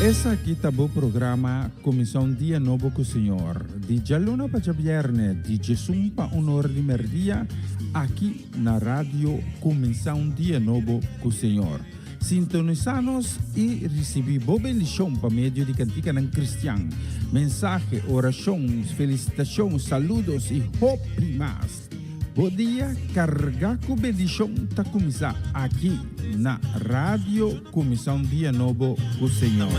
Esaki ta bo programa Kuminsá un Dia Nobo ku Señor, di djaluna pa djabièrnè, di djesun pa un or di mèrdia, aki na Radio Kuminsá un Dia Nobo ku Señor. Sintonisá nos i risibí bo bendishon pa medio di kantikanan kristian, mensahe, orashon, felisitashon, saludos i hopi mas. Bo dia kargá ku bendishon ta kuminsá aki na Radio Kuminsá un Dia Nobo ku Señor.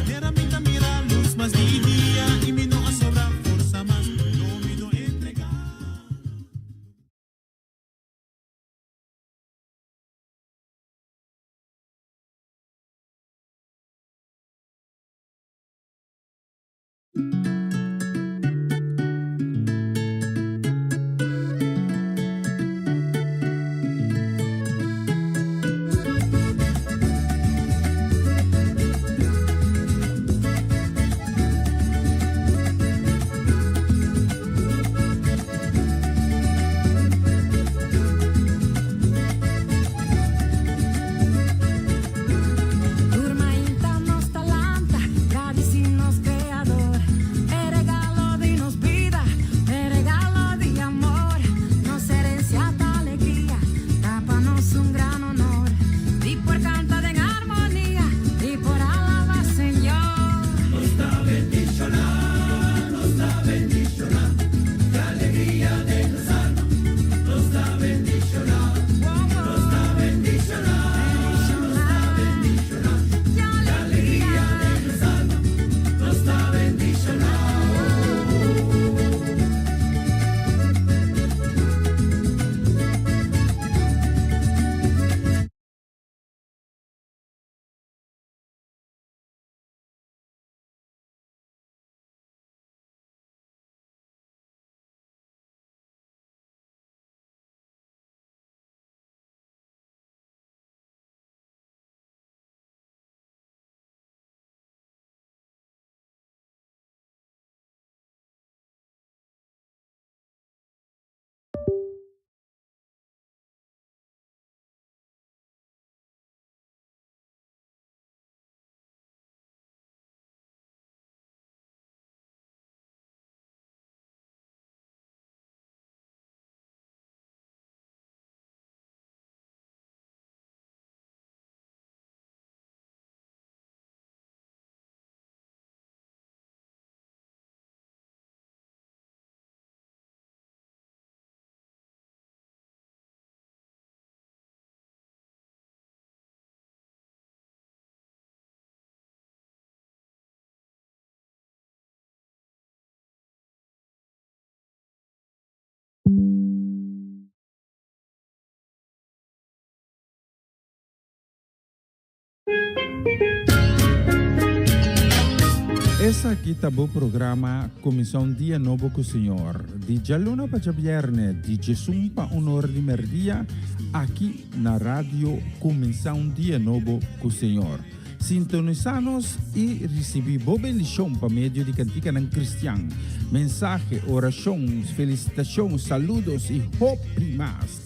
Esaki ta bo programa Kuminsá un Dia Nobo ku Señor, di djaluna pa djabièrnè, di djesun pa un or di mèrdia, aki na Radio Kuminsá un Dia Nobo ku Señor. Sintonisá nos i risibí bo bendishon pa medio di kantikanan kristian, mensahe, orashon, felisitashon, saludos i hopi mas.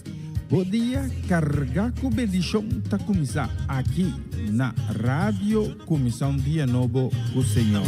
Bo dia kargá ku bendishon ta kuminsá aki na Radio Kuminsá un Dia Nobo ku Señor.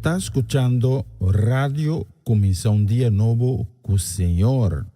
ta skuchando Radio Kuminsá un Dia Nobo ku Señor.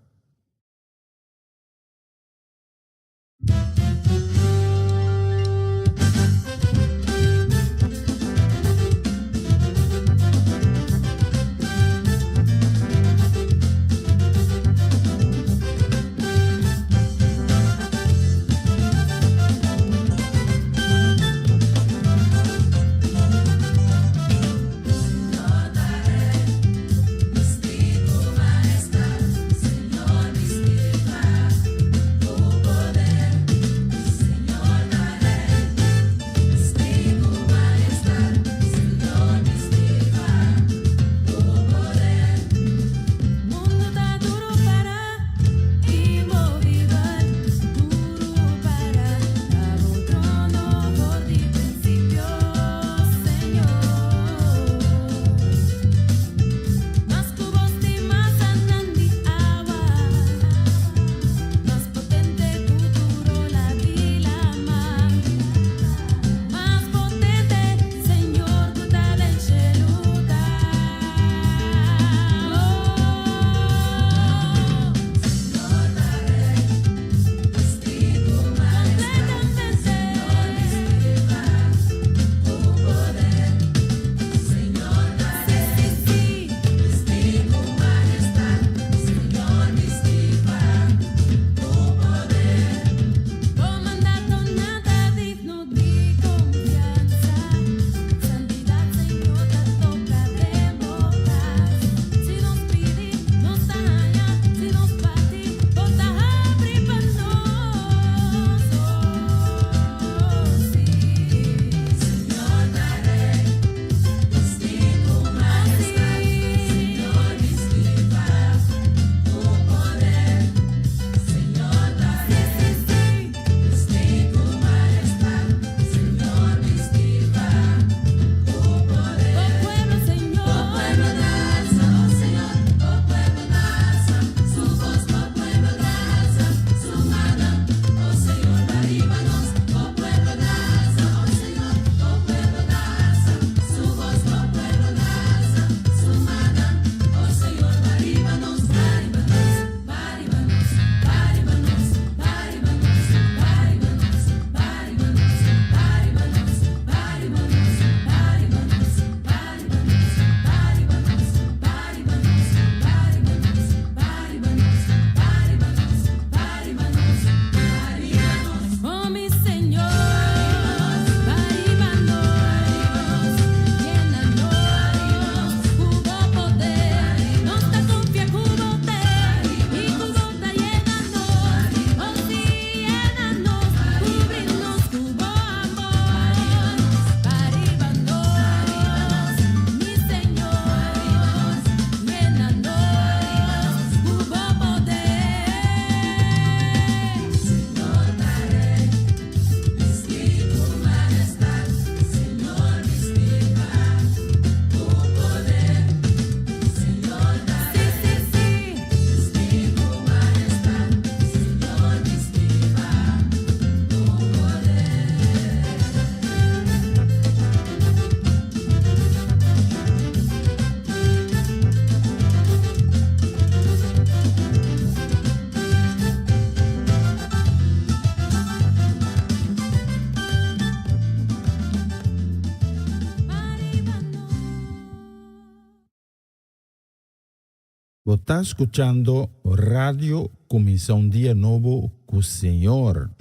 Bo ta skuchando Radio Kuminsá un Dia Nobo ku Señor.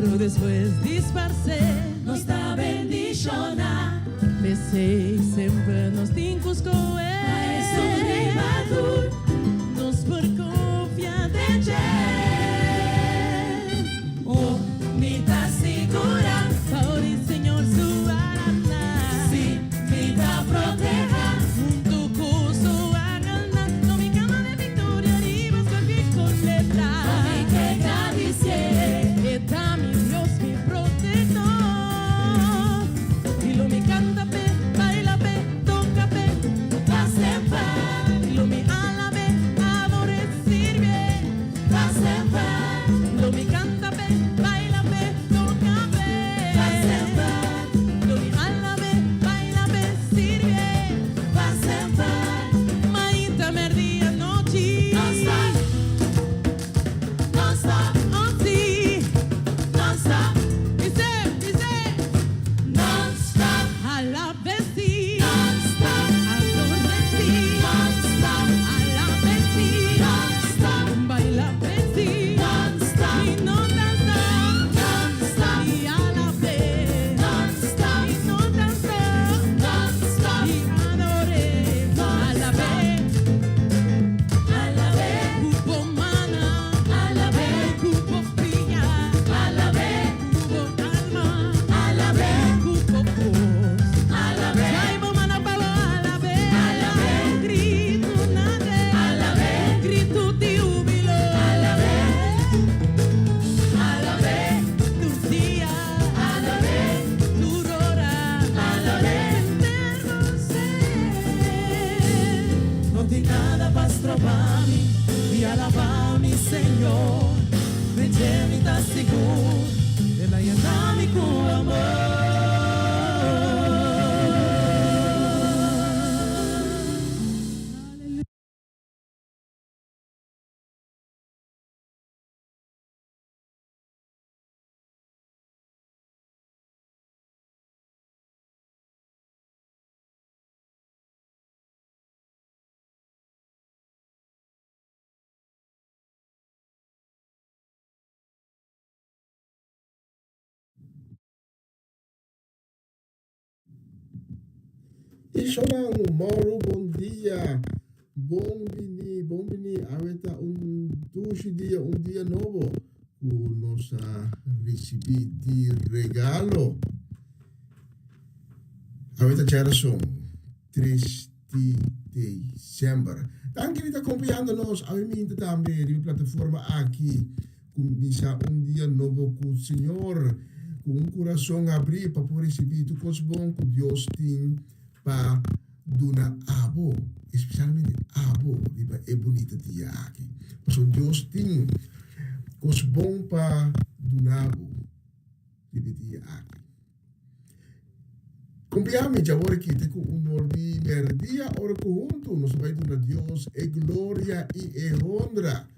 Pero despues disparsé. Nos ta bendishoná. P'esei semper nos tin ku skohe. Pa esun riba tur. Nos por konfia den dje. Oh, mi ta sigurá. Bou di Señor su alanan. Sí, mi ta protehá. Huntu ku su angelnan. Lo mi kama den viktoria riba skorpi kolebra. Lo mi ke gradisié. E ta mi Dios, mi protektor. I lo mi kanta p'e, baila p'e, toka p'e, pa semper. I lo mi alab'é, ador'é, sirbié, pa semper. Lo mi kanta p'e, baila p'e, toka p'e, pa semper. Lo mi alab'é, baila p'e, sirbié, pa semper. Mainta, merdia, nochi. Non stop, non stop, oh si. Non stop, bis'é, bis'é. Non stop, alab'é si. Non stop, ador'é si. Non stop, alab'é si. Non stop, baila p'e si. Non stop, mi no ta stop. Non stop, mi alab'é. Non stop, mi no ta stop. Non stop, mi ador'é. Alab'é, alab'é, ku bo mannan, alab'é, ku bo pia, alab'é, ku bo alma, alab'é, ku bo bos, alab'é, Zwaai bo mannan pa bo alab'é, alab'é, gritu na dje, alab'é, gritu di hubilo, alab'é, alab'é, tur dia, alab'é, tur ora, alab'é, henter bo ser. No tin nada pa stroba mi di alabá mi Señor. Den dje mi ta sigur, El a yena mi ku amor. Ishonan, Mauro bon dia, bon bini, bon bini, awe ta un dushi dia, un dia nobo ku nos a risibí di regalo. Awe ta djarason, tres di december. Danki di ta acompañando nos awe minta tambe riba e plataforma aki. Cuminsa un dia nobo cu Señor, cu un curason abri pa por ricibi tur cos bon cu Dios tin pa duna abo, especialmente abo riba e bunita dia aki. Pasobra Dios tin cos bon pa duna bo riba e dia aki. Kumpliami djawor aki te ku un or di merdia ora ku huntu nos bai duna Dios e gloria i e honra,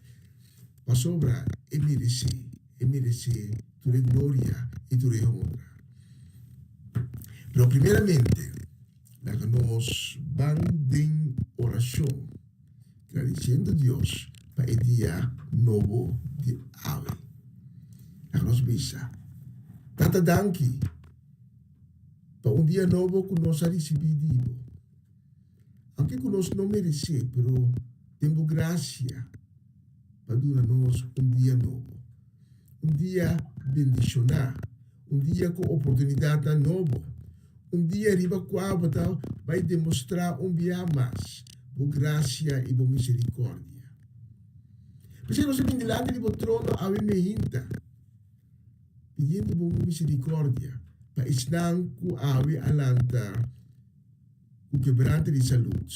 pasobra e meresé, e meresé tur e gloria i tur e honra. Pero primeramente, laga nos ban den orashon, gradisiendo Dios pa e dia nobo di awe. Laga nos bisa, Tata danki pa un dia nobo ku nos a risibí di bo. Aunke ku nos no meresé, pero den bo grasia pa duna nos un dia nobo, un dia bendishoná, un dia ku oportunidatnan nobo, un dia riba kua bo ta bai demostrá un bia mas bo grasia i bo miserikòrdia. P'esei nos a bin dilanti di bo trono awe meinta, pidiendo bo miserikòrdia pa esnan ku awe a lanta ku kebrante di salud,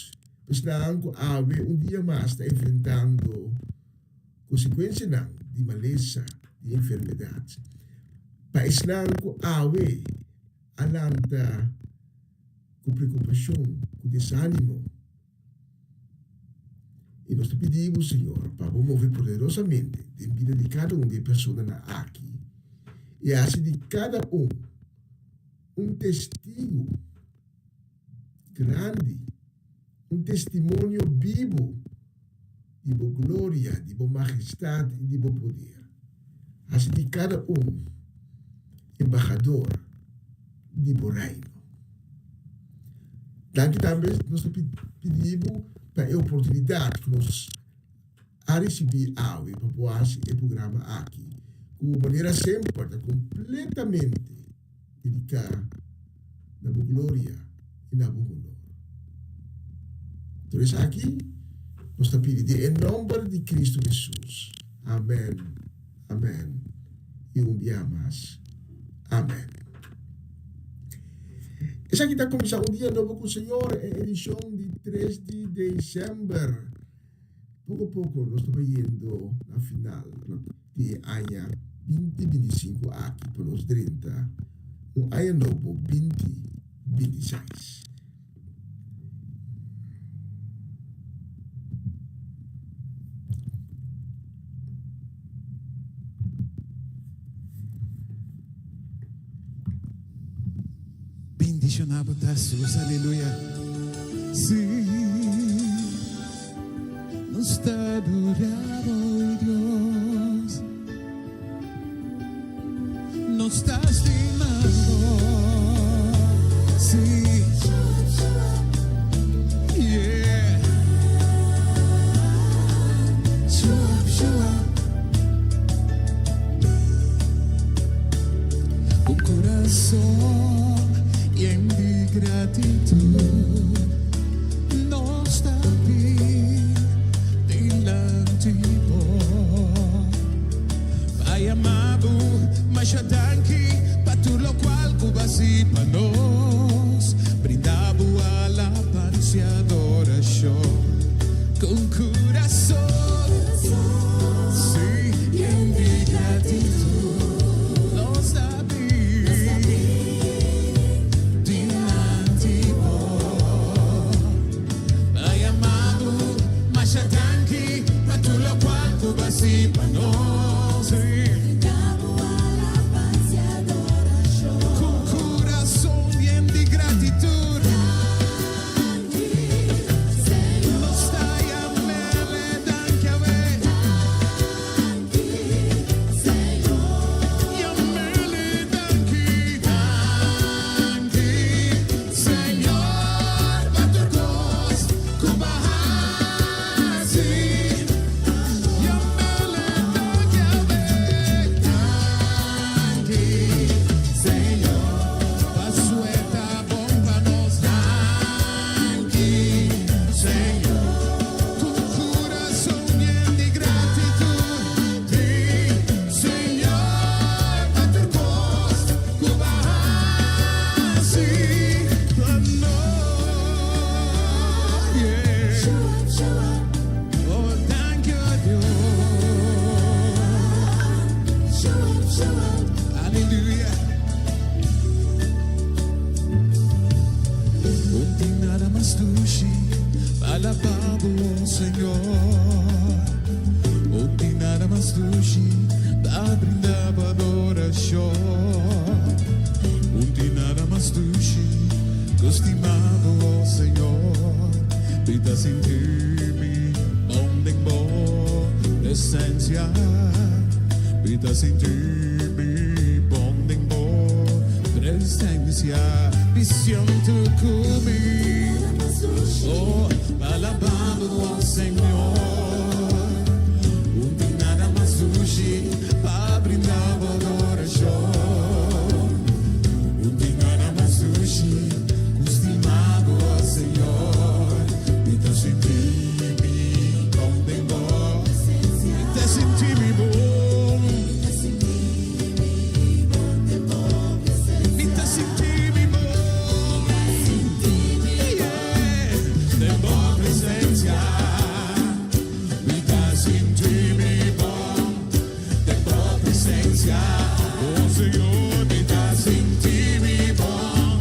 pa esnan ku awe un dia mas ta enfrentando konsekuensianan di malesa, di enfermedat, pa esnan ku awe a lanta ku preokupashon, ku desánimo. I nos ta pidi bo, Señor, pa bo move poderosamente den bida di kada un di e personanan aki i hasi di kada un un testigu grandi, un testimonio bibu di bo gloria, di bo majestat i di bo poder. Hasi di kada un. embahador di bo Reino. Danki tambe nos ta pidi bo pa e oportunidat ku nos a risibí awe pa por hasi e programa aki ku manera semper ta kompletamente dediká na bo gloria i na bo honor. Tur esaki nos ta pidi den e nòmber di Kristu Hesus. Amèn, amèn i un bia mas, amèn. Esaki ta kuminsá un dia nobo ku Señor, e edishon di tres di desèmber. Poko poko nos ta bayendo na final di e aña 2025 aki pa nos drenta un aña nobo 2026. Bendiciona bo ta Jesús, aleluya. Sí, nos ta adora bo, Dios. Nos ta stima bo, sí. Yeah. Show up, show up. Un corazón yen di gratitud nos ta bin dilanti bo. Pa yama bo masha danki pa tur locual cu bo a haci pa nos. Brinda bo alabansa y adoracion con corazón, sí, yen di gratitud nos ta bin dilanti bo. Pa yama bo masha danki pa tur locual cu bo a haci pa nos. Sí. Con corazón yen di gratitud nos ta yam'E danki awe. Yam'E danki, danki, Señor, pa tur cos cu bo a haci. Yam'E danki awe, danki, Señor, paso E ta bon pa nos. Danki, Señor, cu corazón yen di gratitud, Señor, pa tur cos cu bo a haci pa nos. Yeah. Oh, thank you, Dios. Aleluya. No tin nada mas dushi pa alaba bo, Señor. No tin nada mas dushi pa brinda adoracion. No tin nada mas dushi cu stima bo, Señor. Mi ta sinti mi bon den bo presencia. Mi ta sinti mi bon den bo presencia. Vision tu cu mi. Oh, alaba bo, Señor. No tin nada mas dushi pa brinda adoracion. No tin nada mas dushi cu stima bo, Señor. Mi ta sinti mi bon den bo. Mi ta sinti mi bon. Mi ta sinti mi bon. Yeah. Den bo presencia. Mi ta sinti mi bon. Den bo presencia. Oh Señor, mi ta sinti mi bon.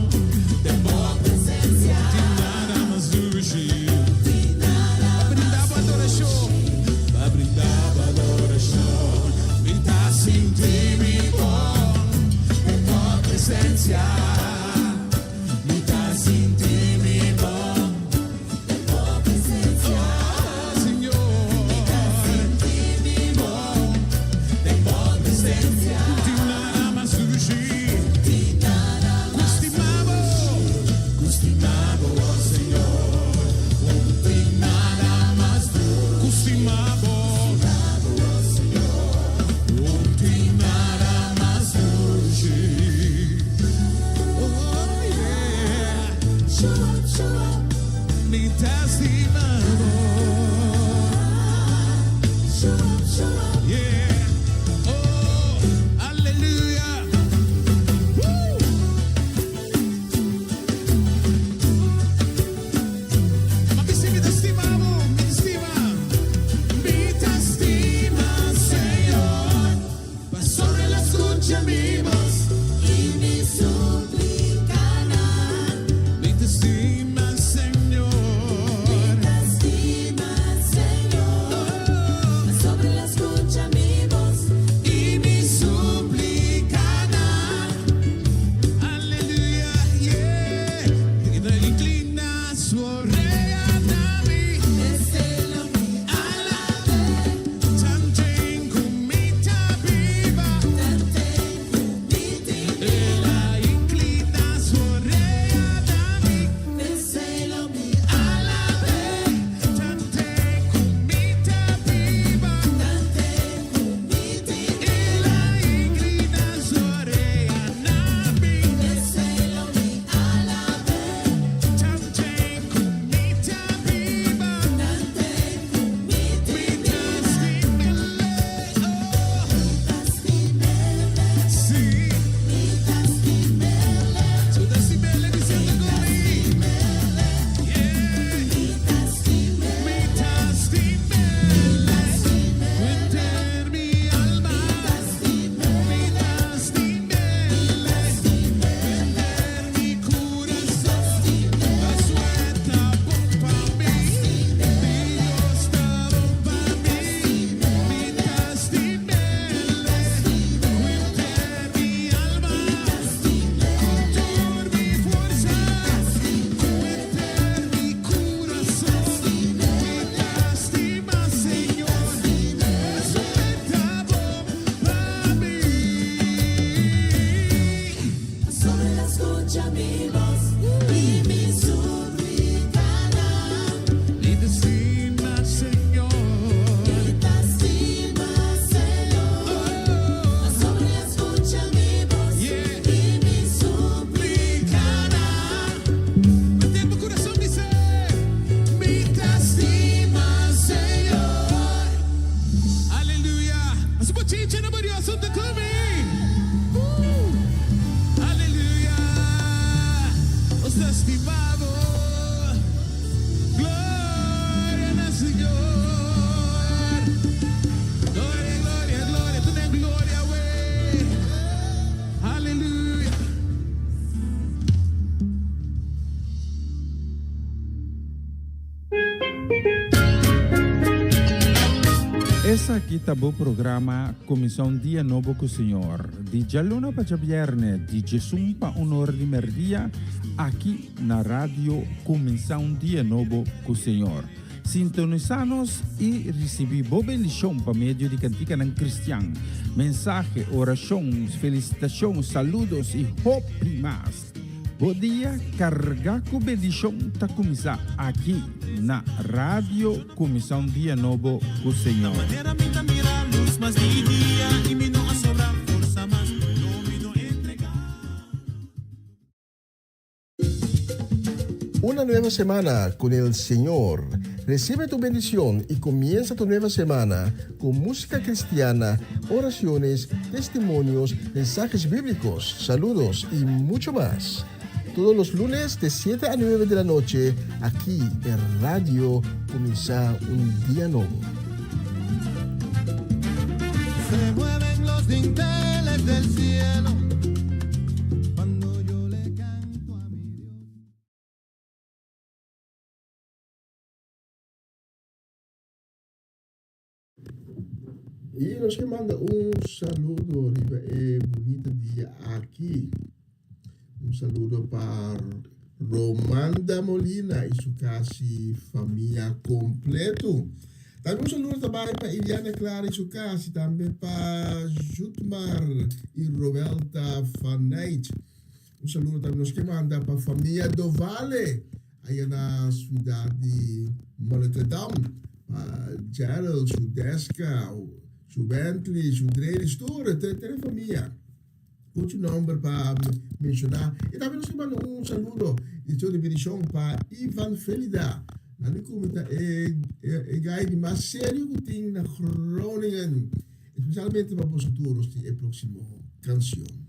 Den bo presencia. Tin nada mas dushi. Pa brinda adoracion. Pa brinda adoracion. Mi ta sinti mi bon. Den bo presencia. Mi ta sinti mi bon. Oh, Señor. Bon. Den bo presencia. Tin nada mas dushi. Dia nobo Dios huntu ku mi. Aleluya! Nos ta stima bo. Gloria na Señor. Gloria, gloria, gloria. Tur den gloria awe. Aleluya! Esaki ta bo programa Kuminsá un Dia Nobo ku Señor, di djaluna pa djabièrnè, di djesun pa un ora di mèrdia, aki na Radio Kuminsá un Dia Nobo ku Señor. Sintonisá nos i risibí bo bendishon pa medio di kantikanan kristian, mensahe, orashon, felisitashon, saludos i hopi mas. Bo dia carga cu bendicion ta cuminsa aki na Radio Cuminsa un Dia Nobo cu Señor. Una nueva semana con el Señor. Recibe tu bendición y comienza tu nueva semana con música cristiana, oraciones, testimonios, mensajes bíblicos, saludos y mucho más. Todos los lunes de 7 a 9 de la noche, aquí en Radio Comienza un Día Nuevo. Se mueven los dinteles del cielo cuando yo le canto a mi Dios. I nos ke manda un saludo riba e bunita dia aki. Un saludo pa Romanda Molina i su kasi famia kompleto. Tambe un saludo ta bai pa Iliana Clara i su kasi, tambe pa Jutmar i Roelta van Nijt. Un saludo tambe nos ke manda pa famia Dovale aya na siudat di Monnikendam, pa Gerald, su Deska, su Bentley, su Drelis, tur e famia. Muchu nomber pa menshoná. I tambe nos ke manda un saludo di tur di bendishon pa Ivan Felida. Nan di kumi ta e e gai di mas serio ku tin na Groningen. Espesialmente pa boso tur nos tin e próksimo kanshon.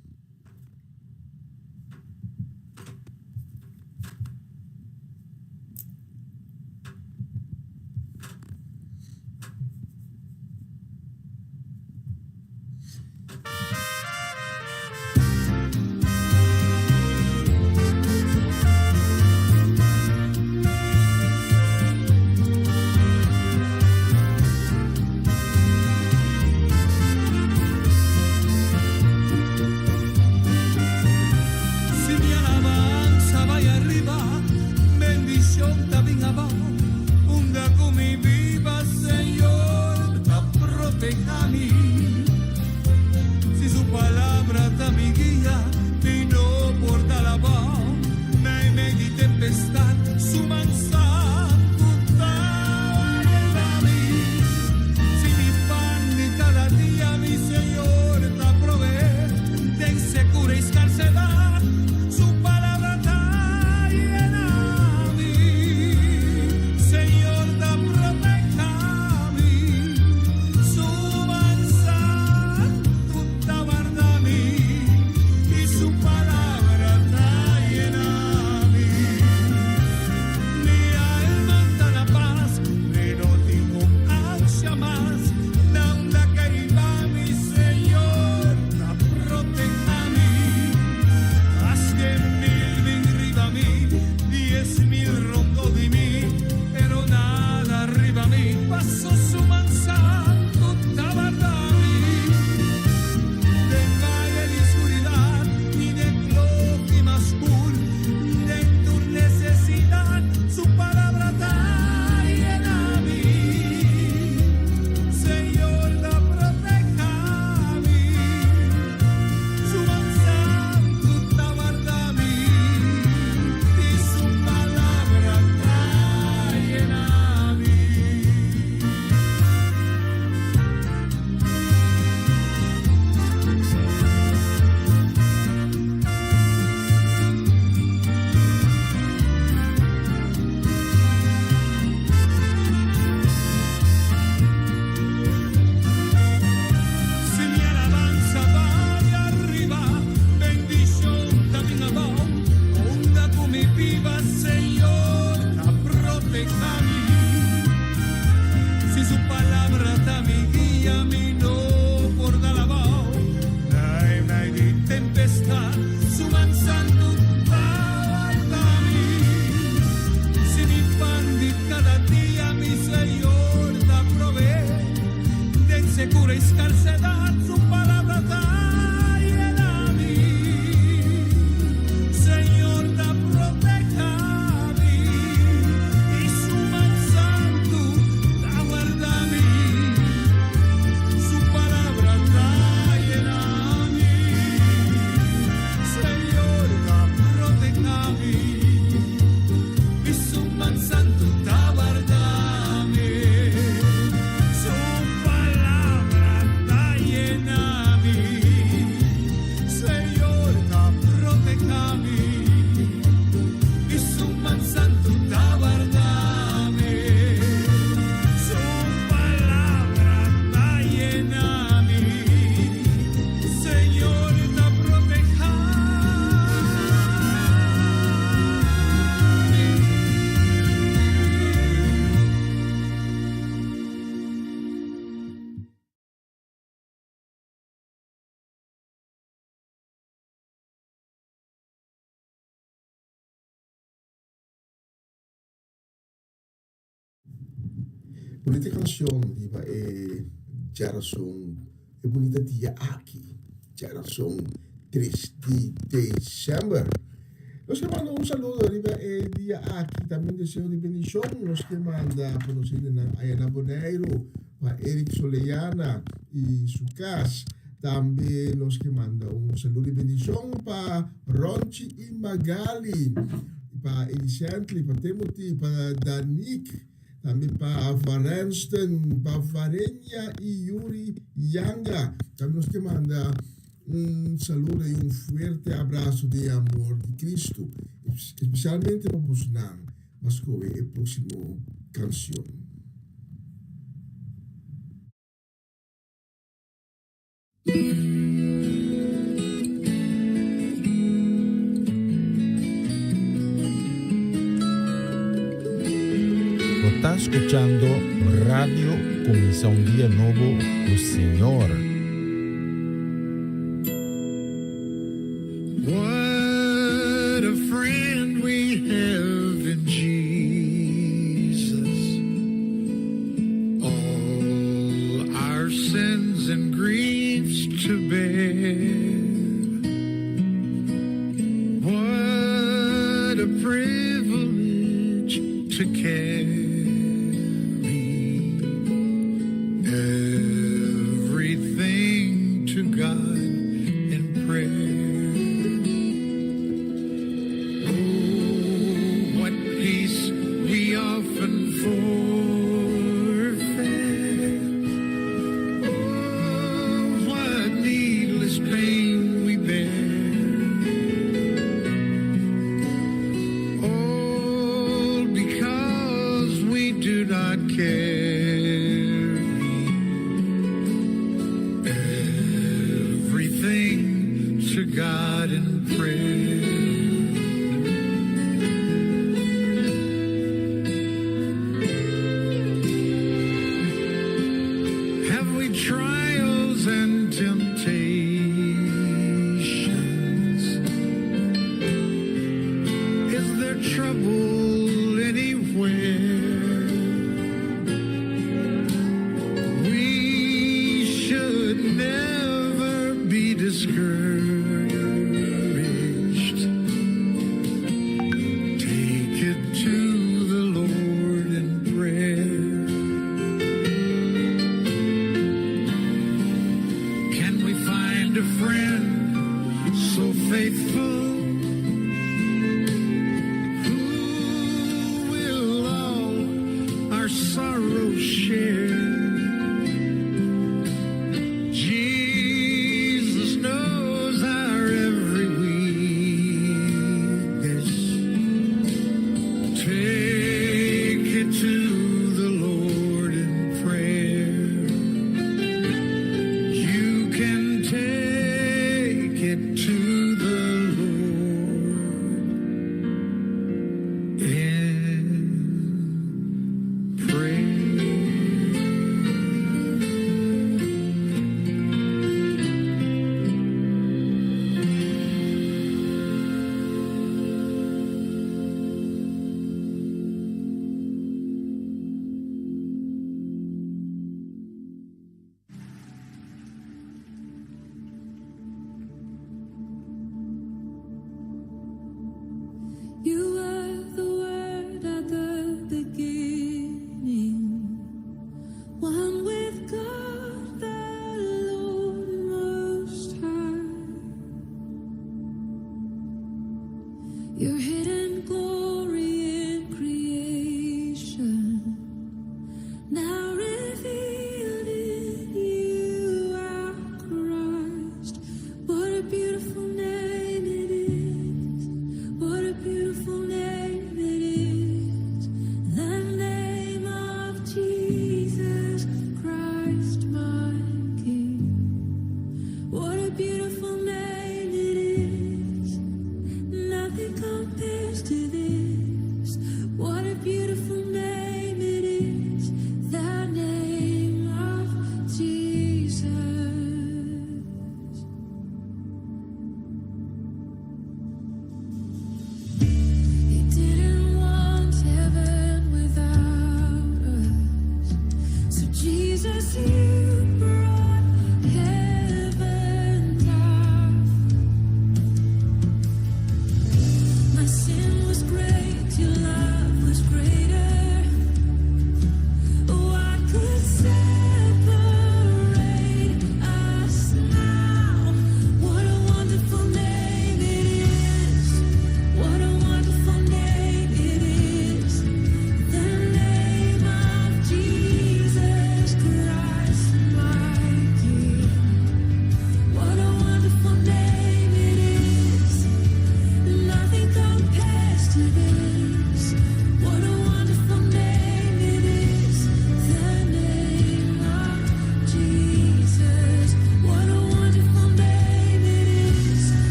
Bunita canción riba e djarason, e bunita dia aki, djarason 3 di december. Nos ke manda un saludo riba e dia aki, tambe un deseo di bendicion nos ke manda pa nos hendenan aya na Boneiru, pa Eric Soleana y su cas. Tambe nos ke manda un saludo di bendicion pa Ronchi y Magali, pa Elisently, pa Timothy, pa Danique, tambe pa Varenston, pa Varenia y Yuri Yanga. Tambe nos ke manda un saludo y un fuerte abrazo di amor di Cristo, especialmente pa bosonan. Bo scoge e proximo cancion. Bo ta scuchando Radio Cuminsa un Dia Nobo cu Señor. What a friend we have in Jesus. All our sins and griefs to bear. What a privilege to carry everything to God in prayer. Oh, what peace we often forfeit. Oh, what needless pain we bear. All because we do not carry everything to God in prayer. Have we trials and temptations? Is there trouble anywhere? We should never be discouraged. Take it to the Lord in prayer. Can we find a friend so faithful who will all our sorrows share? Jesus knows our every weakness. Take it to the Lord in prayer. You can take it to the Lord in prayer. You were the Word at the beginning, one with God, the Lord Most High. Your hidden glory in creation, now revealed in you, our Christ. What a beautiful name it is. What a beautiful name it is. The name of Jesus Christ, my King. What a beautiful name it is. Nothing compares to this. What a beautiful name it is. The name of Jesus. He didn't want heaven without us.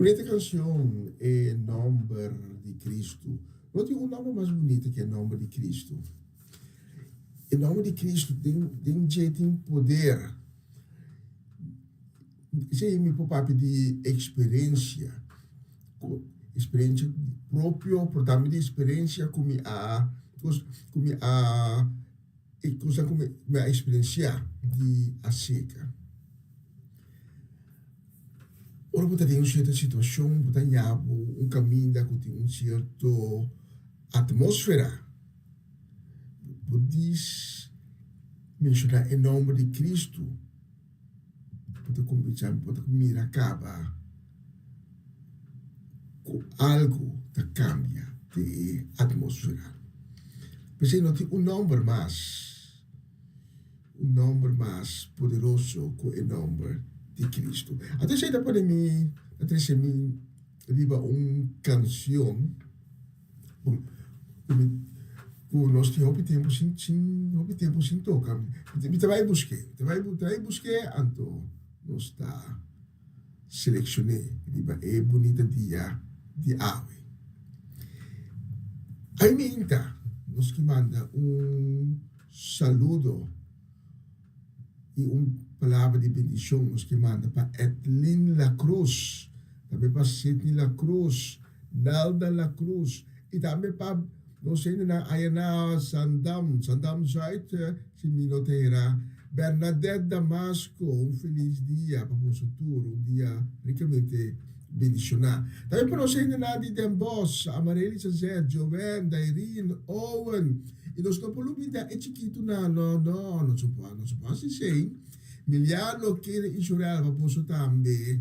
Bunita canción e nomber di Cristo. No tin un nomber mas bunita ke e nomber di Cristo. E nomber di Cristo den den dje tin poder. Esei mi por papia di experiencia, experiencia propio pero tambe di experiencia cu mi a cu mi a e cosnan cu mi a experiencia di acerca. Ora bo ta den un cierto situacion bo ta ña bo un caminda cu tin un cierto atmosfera. Bo dis menciona e nomber di Cristo, bo ta cuminsa bo ta mira caba cu algo ta cambia den e atmosfera. P'esei no tin un nomber mas. Un nomber mas poderoso ku e nomber di Cristo. Anto esei ta pone mi, ta trese mi riba un cancion ku nos tin hopi tempu sin sin hopi tempu sin toka. Mi ta bai busk'é, mi ta bai mi ta bai busk'é anto nos ta seleccion'é riba e bunita dia di awe. Aiminta nos ki manda un Saludo y un palabra di bendicion nos ke manda pa Edlin La Cruz, tambe pa Sidney La Cruz, Nelda La Cruz y tambe pa nos hendenan aya na Zandam, Zandam Zuid si mi no ta hera, Bernadette Damasco, un feliz dia pa boso tur, un dia ricamente bendiciona. Tambe pa nos hendenan di Den Bosch, Amarely Sazet, Joanne, Dairine, Owen, I nos no por lubida e chikitunan, no, no, nos no por, nos no por hasi esei. Miliano kere i Shurel pa boso tambe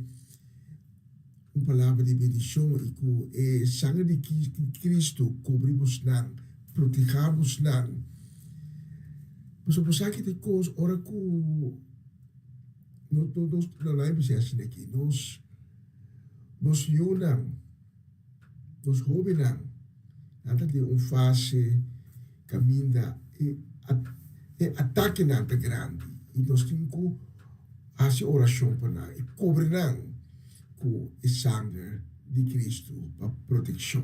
un palabra di bendishon i ku e sangre di Kristu kubri bosnan, protehá bosnan. Pasobra bo sa ki ta e kos ora ku nos, nos, no, laga mi bisa asina aki, nos, nos yunan. Nos hóbennan nan ta den un fase kaminda e e atakenan ta grandi i nos tin ku hasi orashon pa nan i kubri nan ku e sanger di Kristu pa protekshon.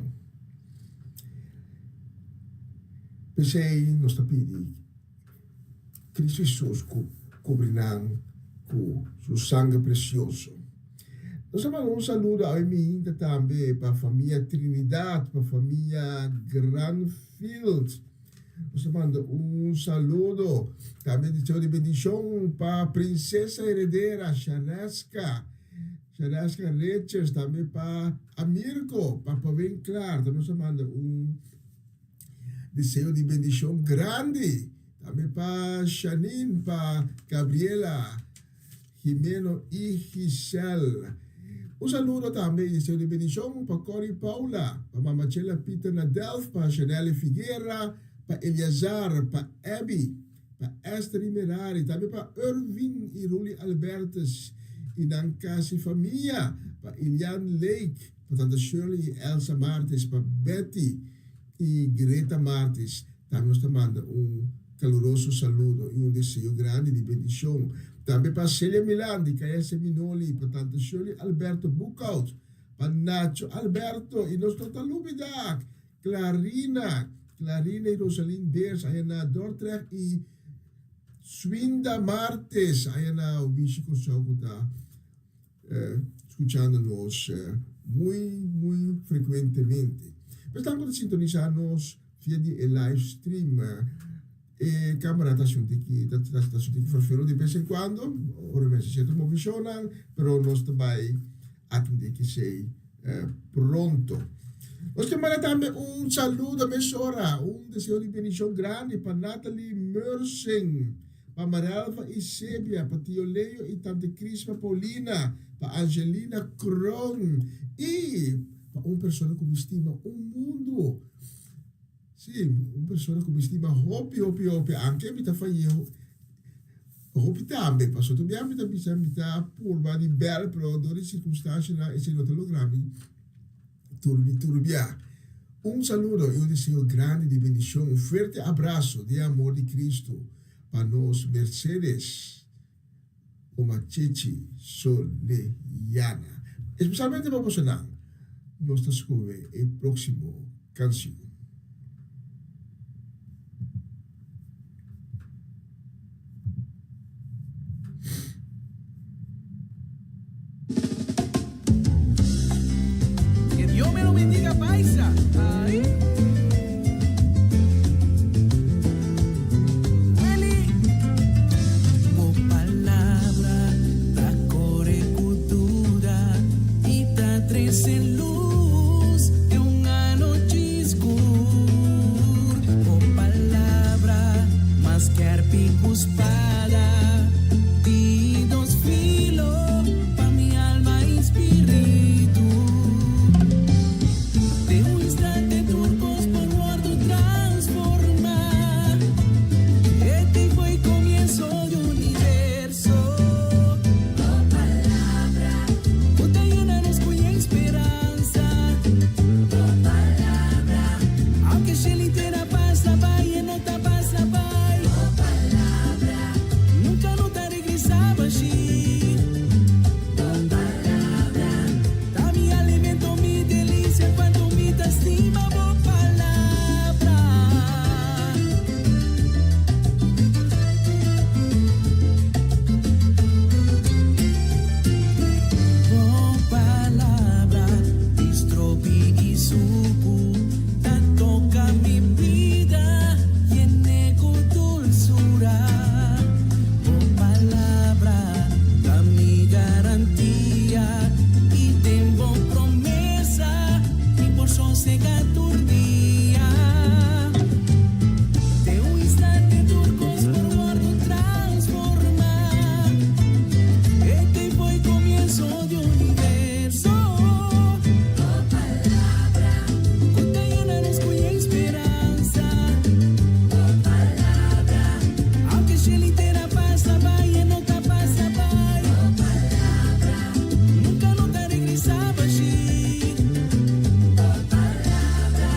P'esei nos ta pidi Kristu Hesus ku kubri nan ku su sanger presioso. Nos a manda un saludo awe miinta tambe pa famia Trinidad, pa famia Granfield. Nos a manda un saludo tambe deseo di bendicion pa Princesa Heredera Shareska, Shareska Richards, tambe pa Amirko, pa Pavin Klaar. Tambe nos a manda un deseo di bendicion grandi tambe pa Shanine, pa Gabriela. Jimeno y Giselle. Un saludo tambe y deseo di bendicion pa Corrie Paula, pa Mama Chela Pieter na Delft, pa Chanelle Figuera, pa Eleazar, pa Abby, pa Esther y Merari, tambe pa Ervin y Ruli Albertus y nan cas y famia, pa Ilian Lake, pa Tanta Shirley y Elsa Martis, pa Betty y Greta Martis. Tambe nos ta manda un caluroso saludo y un deseo grandi di bendicion tambe pa Celia Milan di KS Minoli, pa Tante Shirley Alberto Boekhout, pa Nacho Alberto y nos no ta lubida Clarina, Clarina y Rosalyn Beers aya na Dordrecht y Swinda Martes aya na Wishi Kòrsou cu ta scuchando nos muy muy frecuentemente. Esnan cu ta sintonisa nos via di e live stream e camera ta haci un tiki ta ta haci un tiki farfero di bes en cuando ora mester cierto movicionnan pero nos ta bay atende kisey pronto. Nos ke manda tambe un saludo mesora un deseo di bendicion grandi pa Natalie Mersing. Pa Marelva y Sebia, pa Tio Leo y Tante Crisma Paulina, pa Angelina Kroon y pa un persona cu mi stima un mundo. Si, un persona cu mi stima hopi, hopi, hopi, aunke mi ta fay'e hopi tambe, pasobra tur bia mi ta bisa mi ta purba di bel, pero dor di circunstancianan esey no ta logra mi. Turbi turbia. Un saludo y un deseo grandi di bendicion, un fuerte abrazo di e amor di Cristo pa nos Mercedes Omachechi Soleyana. Espesialmente pa bosonan, nos ta skohe e próksimo kansion. Que Dios me lo bendiga, paisa. Ay. Welly. Bo palabra ta kore ku duda i ta trese lus den un anochi skur. Bo palabra mas skèrpi ku spada di dos filo pa mi alma i spiritu. Den un instante tur kos por wòrdu transformá. Este fue el comienzo di universo. Bo palabra, ku ta yena nos ku speransa. Bo palabra, aunke shelu i tera pasa bai, e no ta pasa bai. Bo palabra, nunka no ta regresá bashí. Bo palabra, ta mi alimento, mi delisia, kuantu mi ta stima bo palabra. Bo palabra, di stropi i suku, ta toka mi bida, yen'é ku dulsura. Bo palabra, ta mi garantia, i den bo promesa, mi por sosegá tur dia. Den un instante tur kos por wòrdu transformá. Este fue el comienzo di universo. Bo palabra, ku ta yena nos ku speransa. Bo palabra, aunke shelu i tera pasa bai, e no ta pasa bai. Bo palabra, nunka no ta regresá bashí. Bo palabra,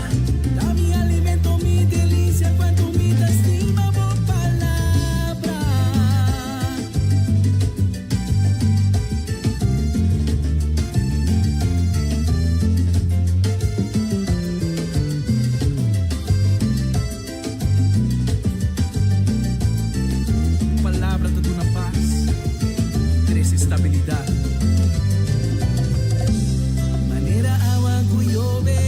ta mi alimento, mi delisia, kuantu mi ta stima bo palabra. Palabra ta duna pas, trese stabilidat. Manera awa ku yobe,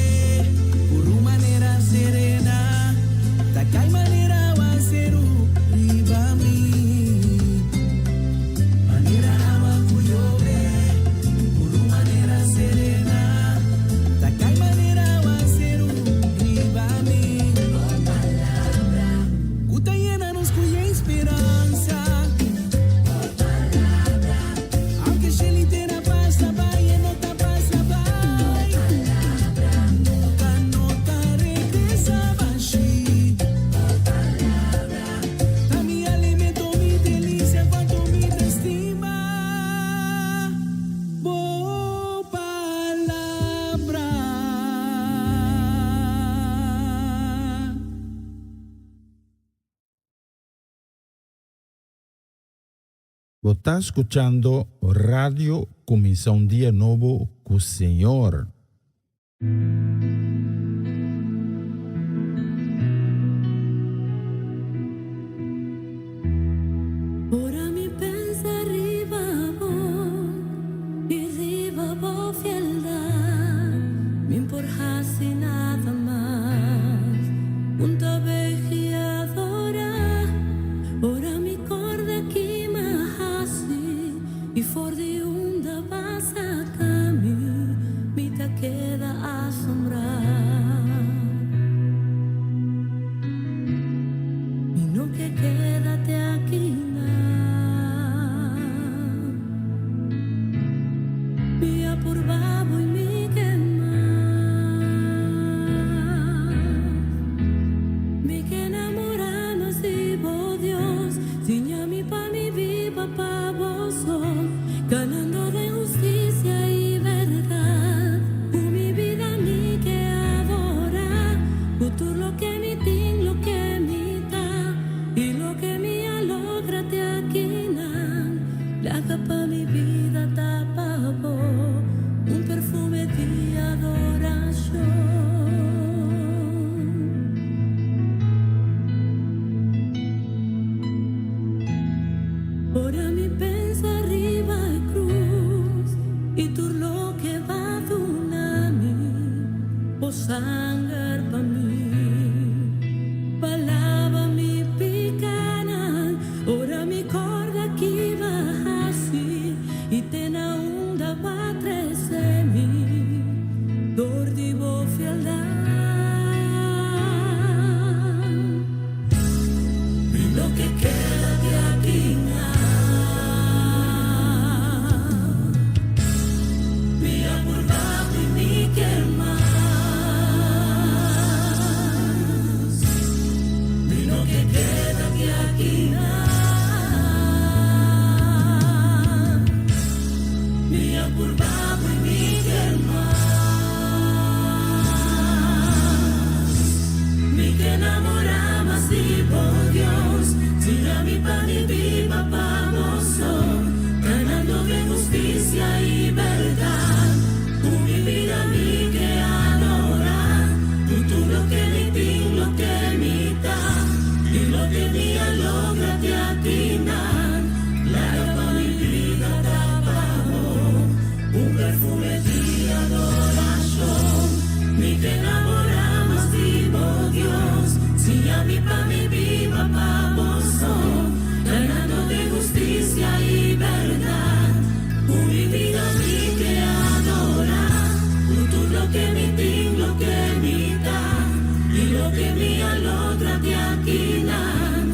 por un manera serena, ta kai manera awaseru riba mi. Manera awa ku yobe, por un manera serena, ta kai manera awaseru riba mi. Ku ta yena nos ku speransa. Aunke shelu i tera pasa bai, e no ta pasa bai. Nunka no ta regresá bashí. Ta mi alimento, mi delisia, kuantu mi ta stima. Bo palabra. Bo ta skuchando Radio Kuminsá un Dia Nobo ku Señor. Ora mi pensa riba bo i riba bo fieldat, mi n' por hasi nada mas. Un ta begi adorá. Ora mi kòrda ki m'a hasi i for di unda b'a saka mi, mi ta keda asombrá. Mi no ke keda te aki nan. Mi a purba bo i mi ke mas. Mi ke namorá mas di bo Dios. Siña mi pa mi biba pa bo so. Kanando den hustisia i bèrdat. Ku mi bida mi ke adorá. Ku tur loke mi tin, loke mi ta. I loke mi a logra te aki nan. Laga pa mi bida ta pa bo. Ora mi pensa riba e cruz y tur loke b'a duna mi, bo sanger pa mi. B'a laba mi picanan, ora mi corda kico b'a haci y te na unda b'a trece mi, dor di bo fieldad. Mi no ke keda di aki nan. Mi a purba y mi ke mas. Mi no ke keda di aki nan. Mi a purba y mi ke mas. Mi ke namora mas di bo Dios, Siña mi pa mi biba pa bo so, Canando den husticia y berdad. Cu mi bida mi ke adora, Cu tur loke mi tin, loke mi ta, y loke mi a logra te aki nan. Laga pa mi bida ta pa bo, un perfume di adoracion. Mi ke namora mas di bo Dios, Siña mi pa mi biba pa bo so, Canando den husticia y berdad. Cu mi bida mi ke adora, Cu tur loke mi tin, loke mi ta, y loke mi a logra te aki nan.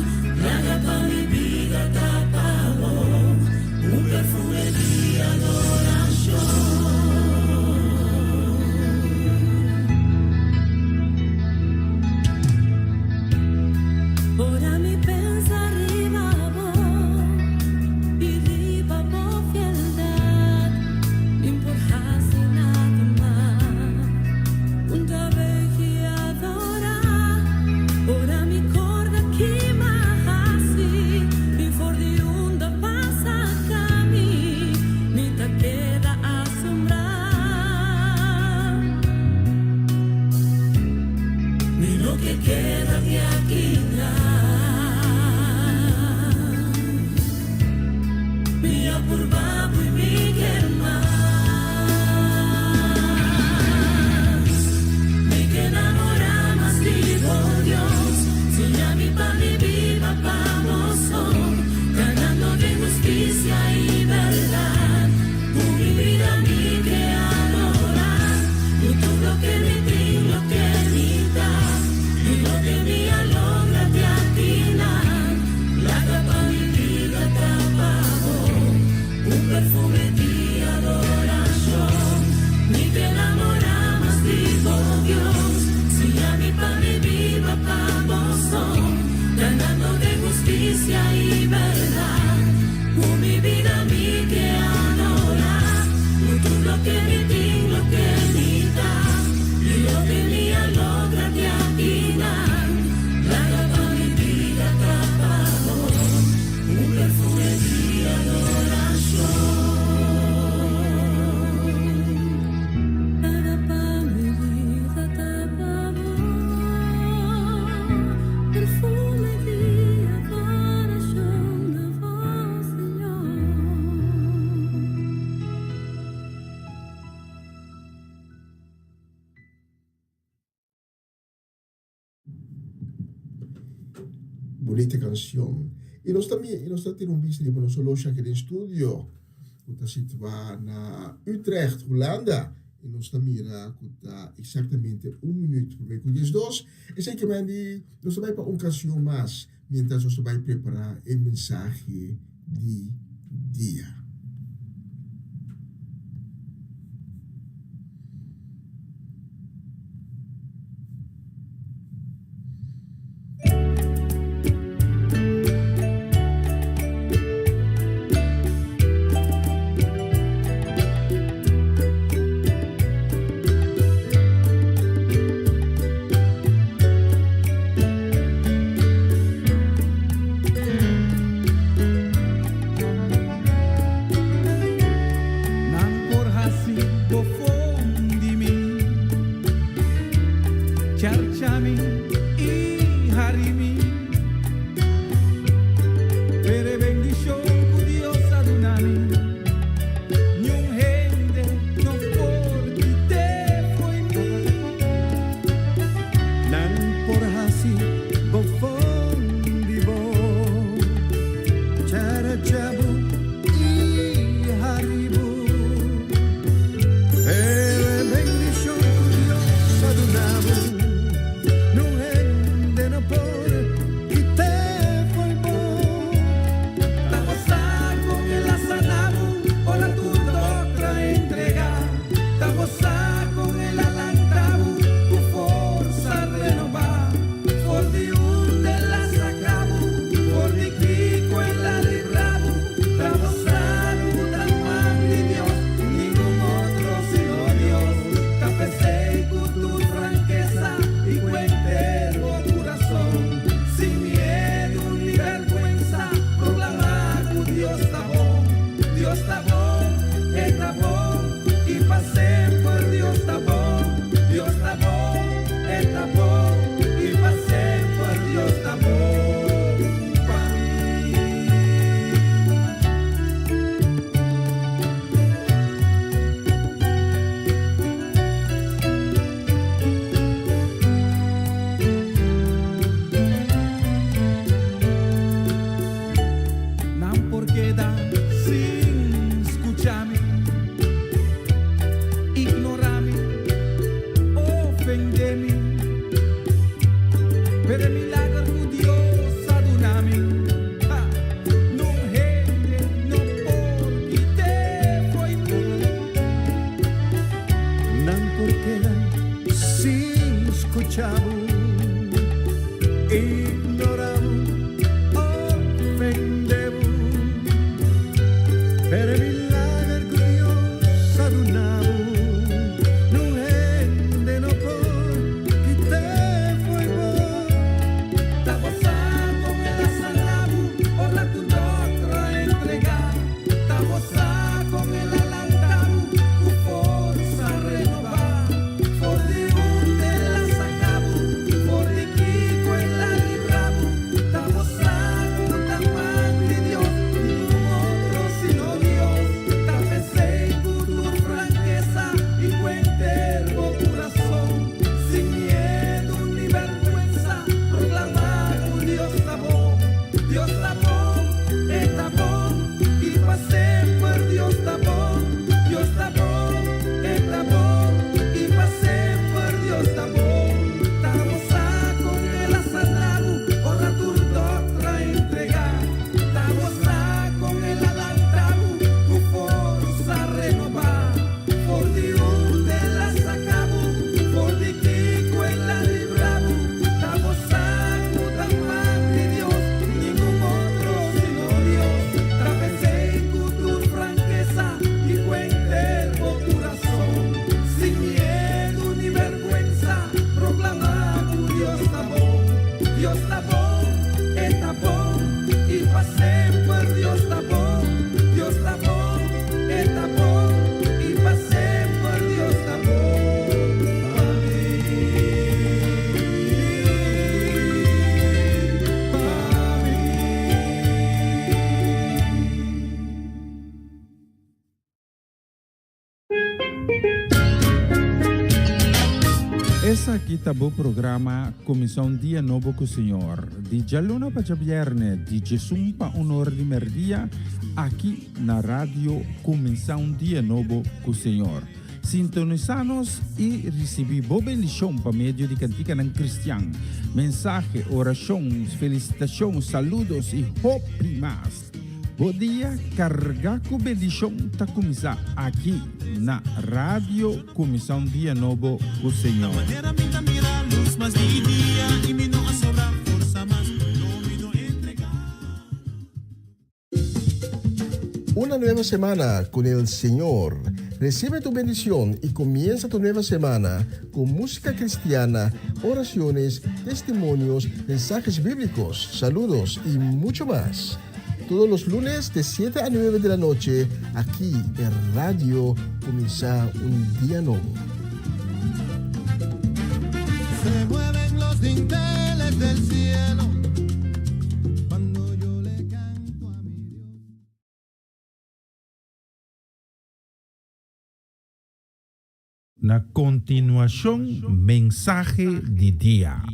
Laga pa mi bida ta pa bo, un perfume di adoracion. Ora mi pensa riba bo y riba bo fieldad, Mi n' por haci nada mas. Un ta adora, ora mi corda kico m'a haci, y for di unda b'a saca mi, mi ta keda asombra. Mi no ke keda di aki nan. Mi a purba y mi ke mas. Mi ke namora mas di bo Dios, Siña mi pa mi biba pa bo so, Canando den husticia y berdad. Cu mi bida mi ke adora, Cu tur loke mi tin, loke mi ta, y loke mi a logra te aki nan. Laga pa mi bida ta pa bo, un perfume di adoracion. Mi ke namora mas di bo Dios, Siña mi pa mi biba pa bo so, Canando den husticia y berdad. Cu mi bida mi ke adora, Cu tur loke mi tin, loke mi ta, y loke mi a logra te aki nan. Laga pa mi bida ta pa bo, un perfume di adoracion. Laga pa mi bida ta pa bo, perfume di adoracion na bo, Señor. Bunita cancion. Y nos tambe, y nos tin un bista di nos solo aki den studio, cu ta situa na Utrecht, Hulanda. Y nos ta mira cu ta exactamente un minuut pa cu 12. Esey ke men di, nos ta bay pa un cancion mas, mientras nos ta bay prepara e mensahe di dia. Charcha mi i hari mi. Pero e bendishon ku Dios a duna mi, niun hende no por kit'é fo'i mi. Nan por hasi bofon di bo, charcha bo i hari bo. Pero e bendishon ku Dios a duna bo, niun hende no por kit'é fo'i bo. Ta bo sa kon el a sana bo, ora tur dòkter a entregá. Ta bo sa kon el a lanta bo ku forsa renobá. For di unda el a saka bo, for di kiko el a libra bo. Ta bo sa ku ta man di Dios, ningun otro sino Dios. Ta p'esei ku tur frankesa i ku henter bo kurason, sin miedu ni bèrgwensa, proklamá ku Dios ta bon. Dios ta bon, e ta bon, i pa semper Dios ta bon. Dios ta bon, e ta bon, i pa semper Dios ta bon pa mi. Nan por keda sin skucha mi, ignorá mi, ofendé mi. Pero e milager ku Dios a duna mi, ha, niun hende no por kit'é fo'i mi. Nan por keda sin skucha bo, ignorá bo, ofendé bo. Pero e milager ku Dios a duna bo, niun hende no por kit'é fo'i bo. Ta bo sa kon el a sana bo, ora tur dòkter a entregá. Ta bo sa kon el a lanta bo, ku forsa renobá. For di unda el a saka bo, for di kiko el a libra bo. Ta bo sa ku ta man di Dios, ningun otro sino Dios. Ta p'esei ku tur frankesa i ku henter bo kurason, sin miedu ni bèrgwensa, proklamá ku Dios ta bon. Dios ta bon, e ta bon, i pa semper Dios ta bon. Dios ta bon, e ta bon, i pa semper Dios ta bon. Ta bo sa kon el a sana bo, ora tur dòkter a entregá. Ta bo sa kon el a lanta bo, ku forsa renobá. For di unda el a saka bo, for di kiko el a libra bo. Ta bo sa ku ta man di Dios, ningun otro sino Dios. Ta p'esei ku tur frankesa i ku henter bo kurason, sin miedu ni bèrgwensa, proklamá ku Dios ta bon. Dios ta bon, e ta bon, i pa semper Dios ta bon. Dios ta bon, e ta bon, i pa semper Dios ta bon pa mi. Pa mi. Esaki ta bo programa Kuminsá un Dia Nobo ku Señor, di djaluna pa djabièrnè, di djesun pa un or di mèrdia, aki na Radio Kuminsá un Dia Nobo ku Señor. Sintonisá nos i risibí bo bendishon pa medio di kantikanan kristian, mensahe, orashon, felisitashon, saludos i hopi mas. Bo dia kargá ku bendishon ta kuminsá aki na Radio Kuminsá un Dia Nobo ku Señor. Manera mi ta mira lus mas di dia i mi no a sobra forsa mas, no mi no entregá. Una nueva semana con el Señor. Recibe tu bendición y comienza tu nueva semana con música cristiana, oraciones, testimonios, mensajes bíblicos, saludos y mucho más. Todos los lunes de 7 a 9 de la noche, aquí en Radio Comienza un Día Nuevo. los dinteles del cielo. Cuando yo le canto a mi Dios. Na kontinuashon mensahe di dia.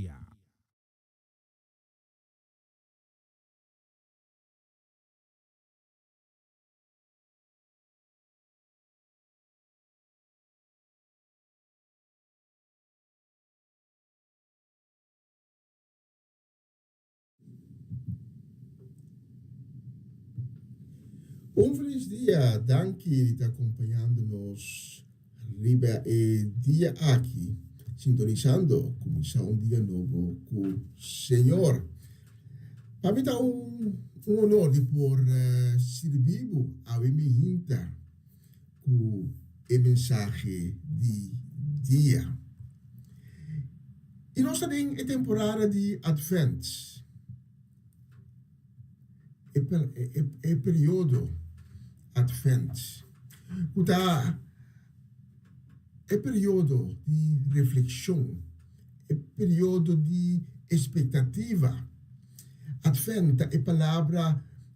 Un felis dia, danki di ta acompañando nos riba e dia aki, sintonisando cuminsa un dia nobo cu Señor. Pa mi ta un un honor di por sirbi bo awe mi hinta ku e mensahe di dia. I nos ta den e temporada di Advent, e periodo Advent, ku ta e periodo di reflekshon, e periodo di espektativa. Advent ta e palabra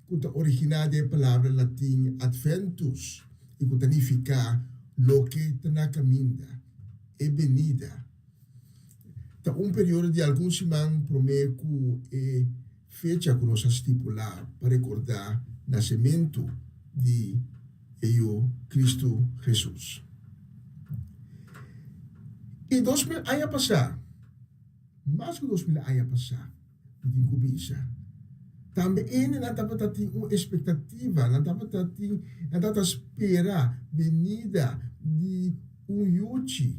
ku ta originá den e palabra latin adventus i ku ta nifiká loke ta na kaminda, e benida. Ta un periodo di algun siman promé ku e fecha ku nos a stipulá pa rekordá nasementu di e Yu Kristu Hesus. I 2000 aña pasá, Mas ku 2000 aña pasá, mi tin ku bisa. Tambe hendenan tabata tin un espektativa, nan tabata tin, nan tabata spera benida di un yuchi.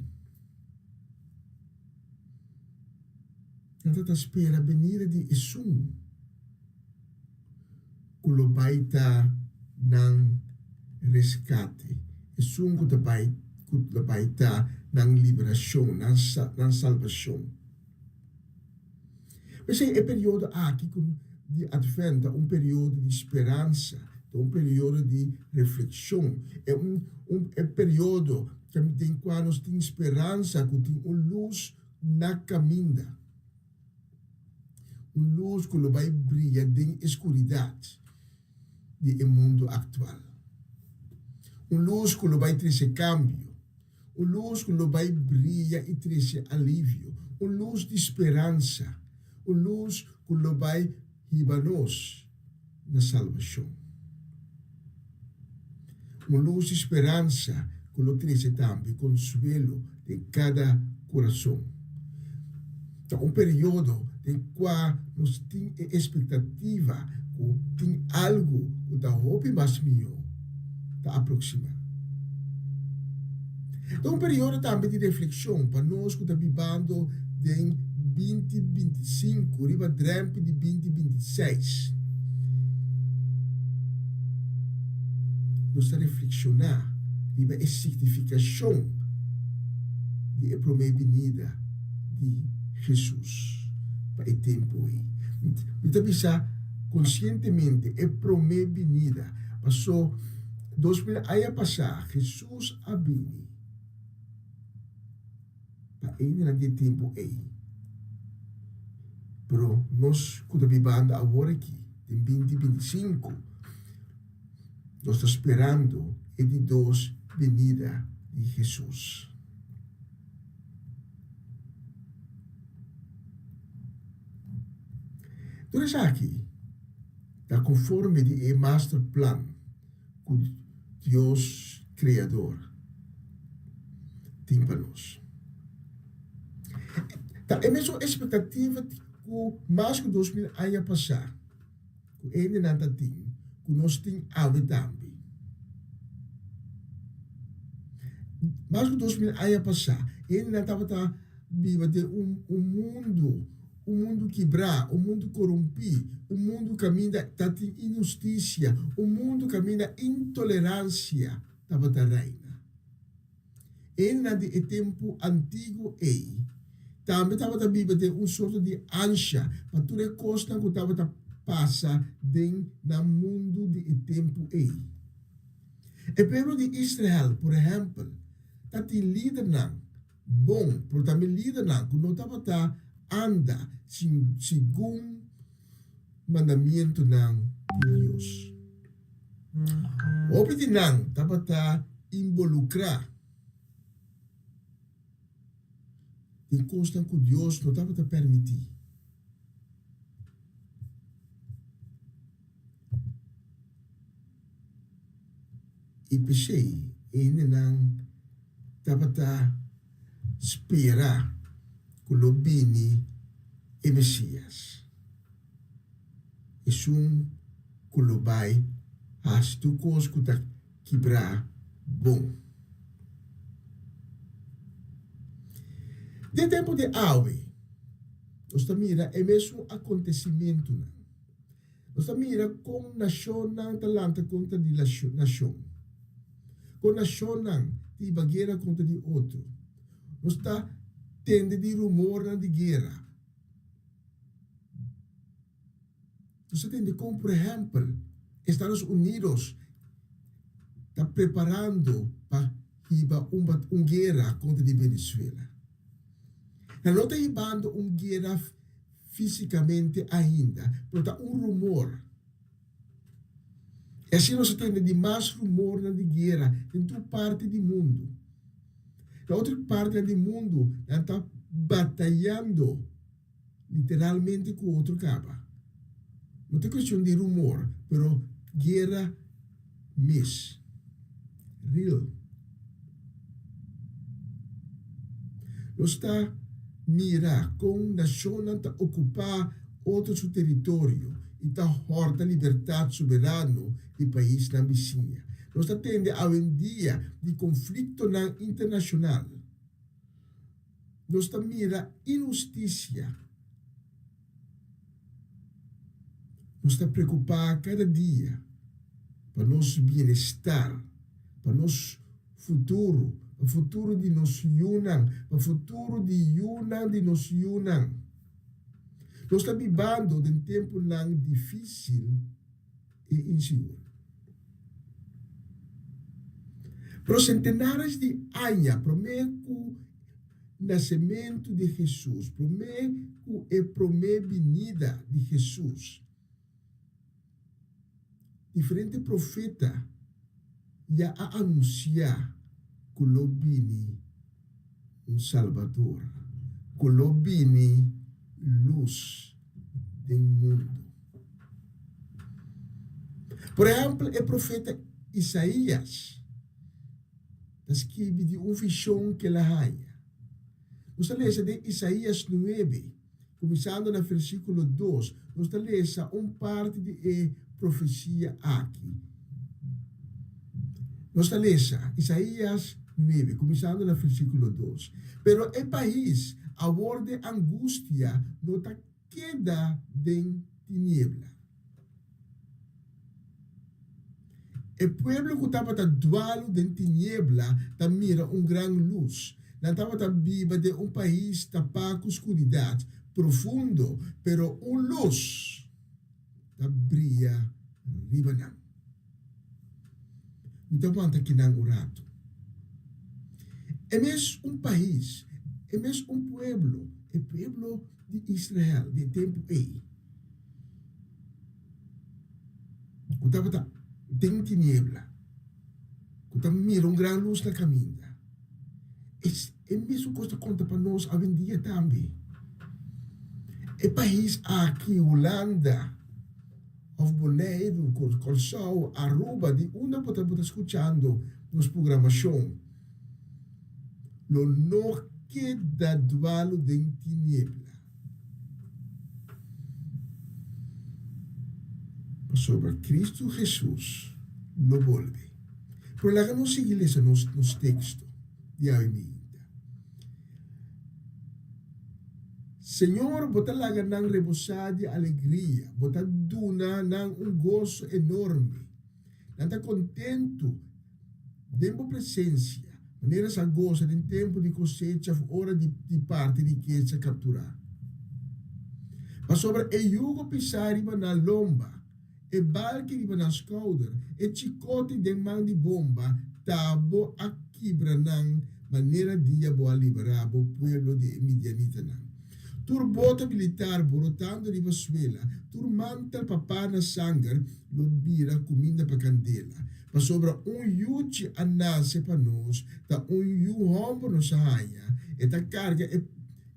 Nan tabata spera benida di esun ku lo bai ta nan reskate, esun ku ta bai ku lo bai ta nan liberashon, nan nan salbashon. P'esei e periodo aki ku di Advent ta un periodo di speransa, ta un periodo di reflekshon, e un un e periodo den kua nos tin speransa ku tin un lus na kaminda. Un lus ku lo bai bria den e skuridat di e mundu aktual. Un lus ku lo bai trese kambio. Un lus ku lo bai bria i trese alivio. Un lus di speransa. Un lus ku lo bai hiba nos na salbashon. Un lus di speransa ku lo trese tambe konsuelo den kada kurason. Ta un periodo den kua nos tin e espektativa ku tin algu ku ta hopi mas mihó ta aproksimá. Ta un periodo tambe di reflekshon pa nos ku ta bibando den 2025 riba drèmpi di 2026. Nos ta reflekshoná riba e signifikashon di e promé binida di Hesus pa e tempu ei. Mi ta bisa konsientemente e promé binida, paso 2000 aña pasá Hesus a bini pa eindenan di e tempu ei. Pero nos ku ta bibando awor aki den 2025, nos ta sperando e di dos binida di Hesus. Tur esaki ta konforme di e masterplan ku Dios Kreador tin pa nos. Ta e mesun espektativa ku mas ku 2000 aña pasá ku hendenan ta tin, ku nos tin awe tambe. Mas ku 2000 aña pasá, hendenan tabata biba den un un mundu, un mundu kibrá, un mundu korumpí, un mundu kaminda ta tin inhustisia, un mundu kaminda intoleransia tabata reina. Hendenan di e tempu antiguo ei tambe tabata biba den un sorto di ansha pa tur e kosnan ku tabata pasa den nan mundu di e tempu ei. E pueblo di Israel, por ehèmpel, ta tin lidernan bon, pero tambe lidernan ku no tabata. anda segun mandamentunan di Dios. Hopi di nan tabata involukrá den kosnan ku Dios no tabata permití. I p'esei e hendenan tabata spera ku lo bini e Mesias, esun ku lo bai hasi tur kos ku ta kibrá bon. Den tempu di awe, nos ta mira e mesun akontesimentunan. Nos ta mira kon nashonnan ta lanta kontra di nashon, kon nashonnan ta hiba guera kontra di otro. Nos ta tende di rumornan di guera. Nos ta tende kon, por ehèmpel, Estados Unidos ta preparando pa hiba un guera kontra di Venezuela. Nan no ta hibando un guera físikamente ainda, pero ta un rumor. I asina nos a tende di mas rumornan di guera den tur parti di mundu. Na otro partinan di mundu nan ta batayando literalmente ku otro kaba. No ta kuestion di rumor, pero guera mes. Real. Nos ta mira kon nashonnan ta okupá otro su teritorio i ta hòrta libertat soberano di paisnan bisiña. Nos ta tende awendia di konfliktonan internashonal. Nos ta mira inhustisia. Nos ta preokupá kada dia pa nos bienestar, pa nos futuro, pa futuro di nos yunan, pa futuro di yunan di nos yunan. Nos ta bibando den tempunan difísil i insigur. Pero sentenares di aña promé ku nasementu di Hesus, promé ku e promé binida di Hesus, diferente profeta ya a anunsiá ku lo bini un Salbador, ku lo bini lus den mundu. Por ehèmpel, e profeta Isaías ta skibi di un vishon ku el a haña. Nos ta lesa den Isaías nuebe, kuminsando na versíkulo dos, nos ta lesa un parti di e profesia aki. Nos ta lesa Isaías nuebe, kuminsando na versíkulo dos, Pero e pais awor den angustia no ta keda den tiniebla. E pueblo ku tabata dualu den tiniebla ta mira un gran lus. Nan tabata biba den un pais tapá ku skuridat profundo, pero un lus ta bria riba nan. Mi ta wanta kinan un ratu. E mes un pais, e mes un pueblo, e pueblo di Israel di e tempu ei, ku tabata den tiniebla, ku ta mira un gran lus na kaminda. Es e mesun kos ta konta pa nos awendia tambe. E pais aki, Hulanda òf Boneiru, Kòrsou, Aruba, di unda bo ta bo ta skuchando nos programashon, lo no keda dualu den tiniebla. Pasobra Cristo Jesus lo bolbe. Pero laga nos sigui lesa nos nos texto di awe mainta. Señor, bo ta laga nan rebosá di alegria, bo ta duna nan un goso enorme. Nan ta kontentu den bo presensia, manera sa gosa den tempu di kosecha òf ora di di parti rikesa kapturá. Pasobra e yugo pisá riba nan lomba, e balki riba nan skouder, e chikoti den man di bomba, ta bo a kibra nan manera dia bo a liberá bo pueblo di e midianitanan. Tur bota militar borotando riba suela, tur mantel papá na sanger lo bira kuminda pa kandela. Pasobra un yuchi a nase pa nos, ta un yu hòmber nos a haña, e ta karga e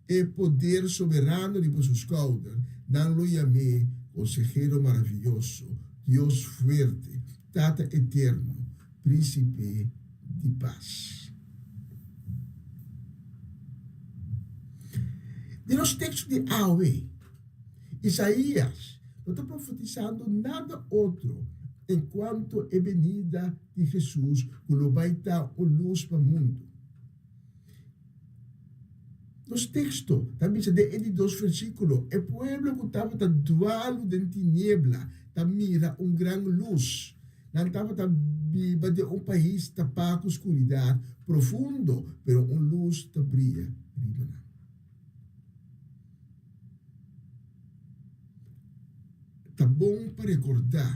e poder soberano riba su skouder, nan lo yam'é Konsehero Maravioso, Dios Fuerte, Tata Eterno, Prínsipe di Pas. Den nos teksto di awe, Isaías no ta profetisando nada otro en kuanto e benida di Hesus ku lo bai ta un lus pa mundu. Nos teksto ta bisa den e di dos versíkulo, E pueblo ku tabata dualu den tiniebla ta mira un gran lus. Nan tabata biba den un pais tapá ku skuridat profundo, pero un lus ta bria riba nan. Ta bon pa rekordá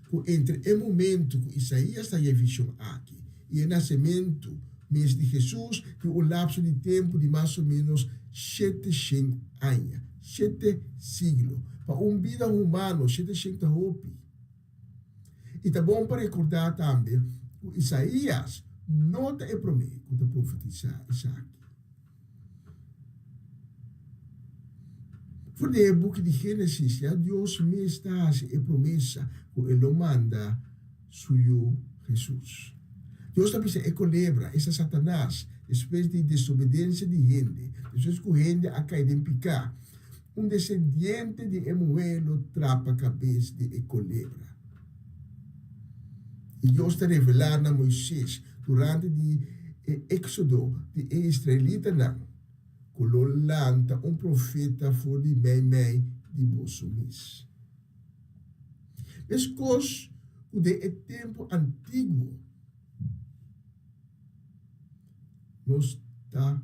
ku entre e momentu ku Isaías ta haña e vishon aki i e nasementu mes di Hesus tin un lapso di tempu di mas o ménos 700 aña, shete siglo. Pa un bida humano, 700 ta hopi. I ta bon pa rekordá tambe ku Isaías no ta e promé ku ta profetisá esaki. For di e buki di Génesis ya Dios mes ta hasi e promesa ku e lo manda su Yu Hesus. Dios ta bisa e kolebra, esta Satanas, despues di desobedensia di hende, despues ku hende a kai den piká, un desendiente di e muhé lo trapa kabes di e kolebra. I Dios ta revelá na Moises durante di e éksodo di e israelitanan ku lo lanta un profeta for di meimei di boso mes. Meskos ku den e tempu antiguo, nos ta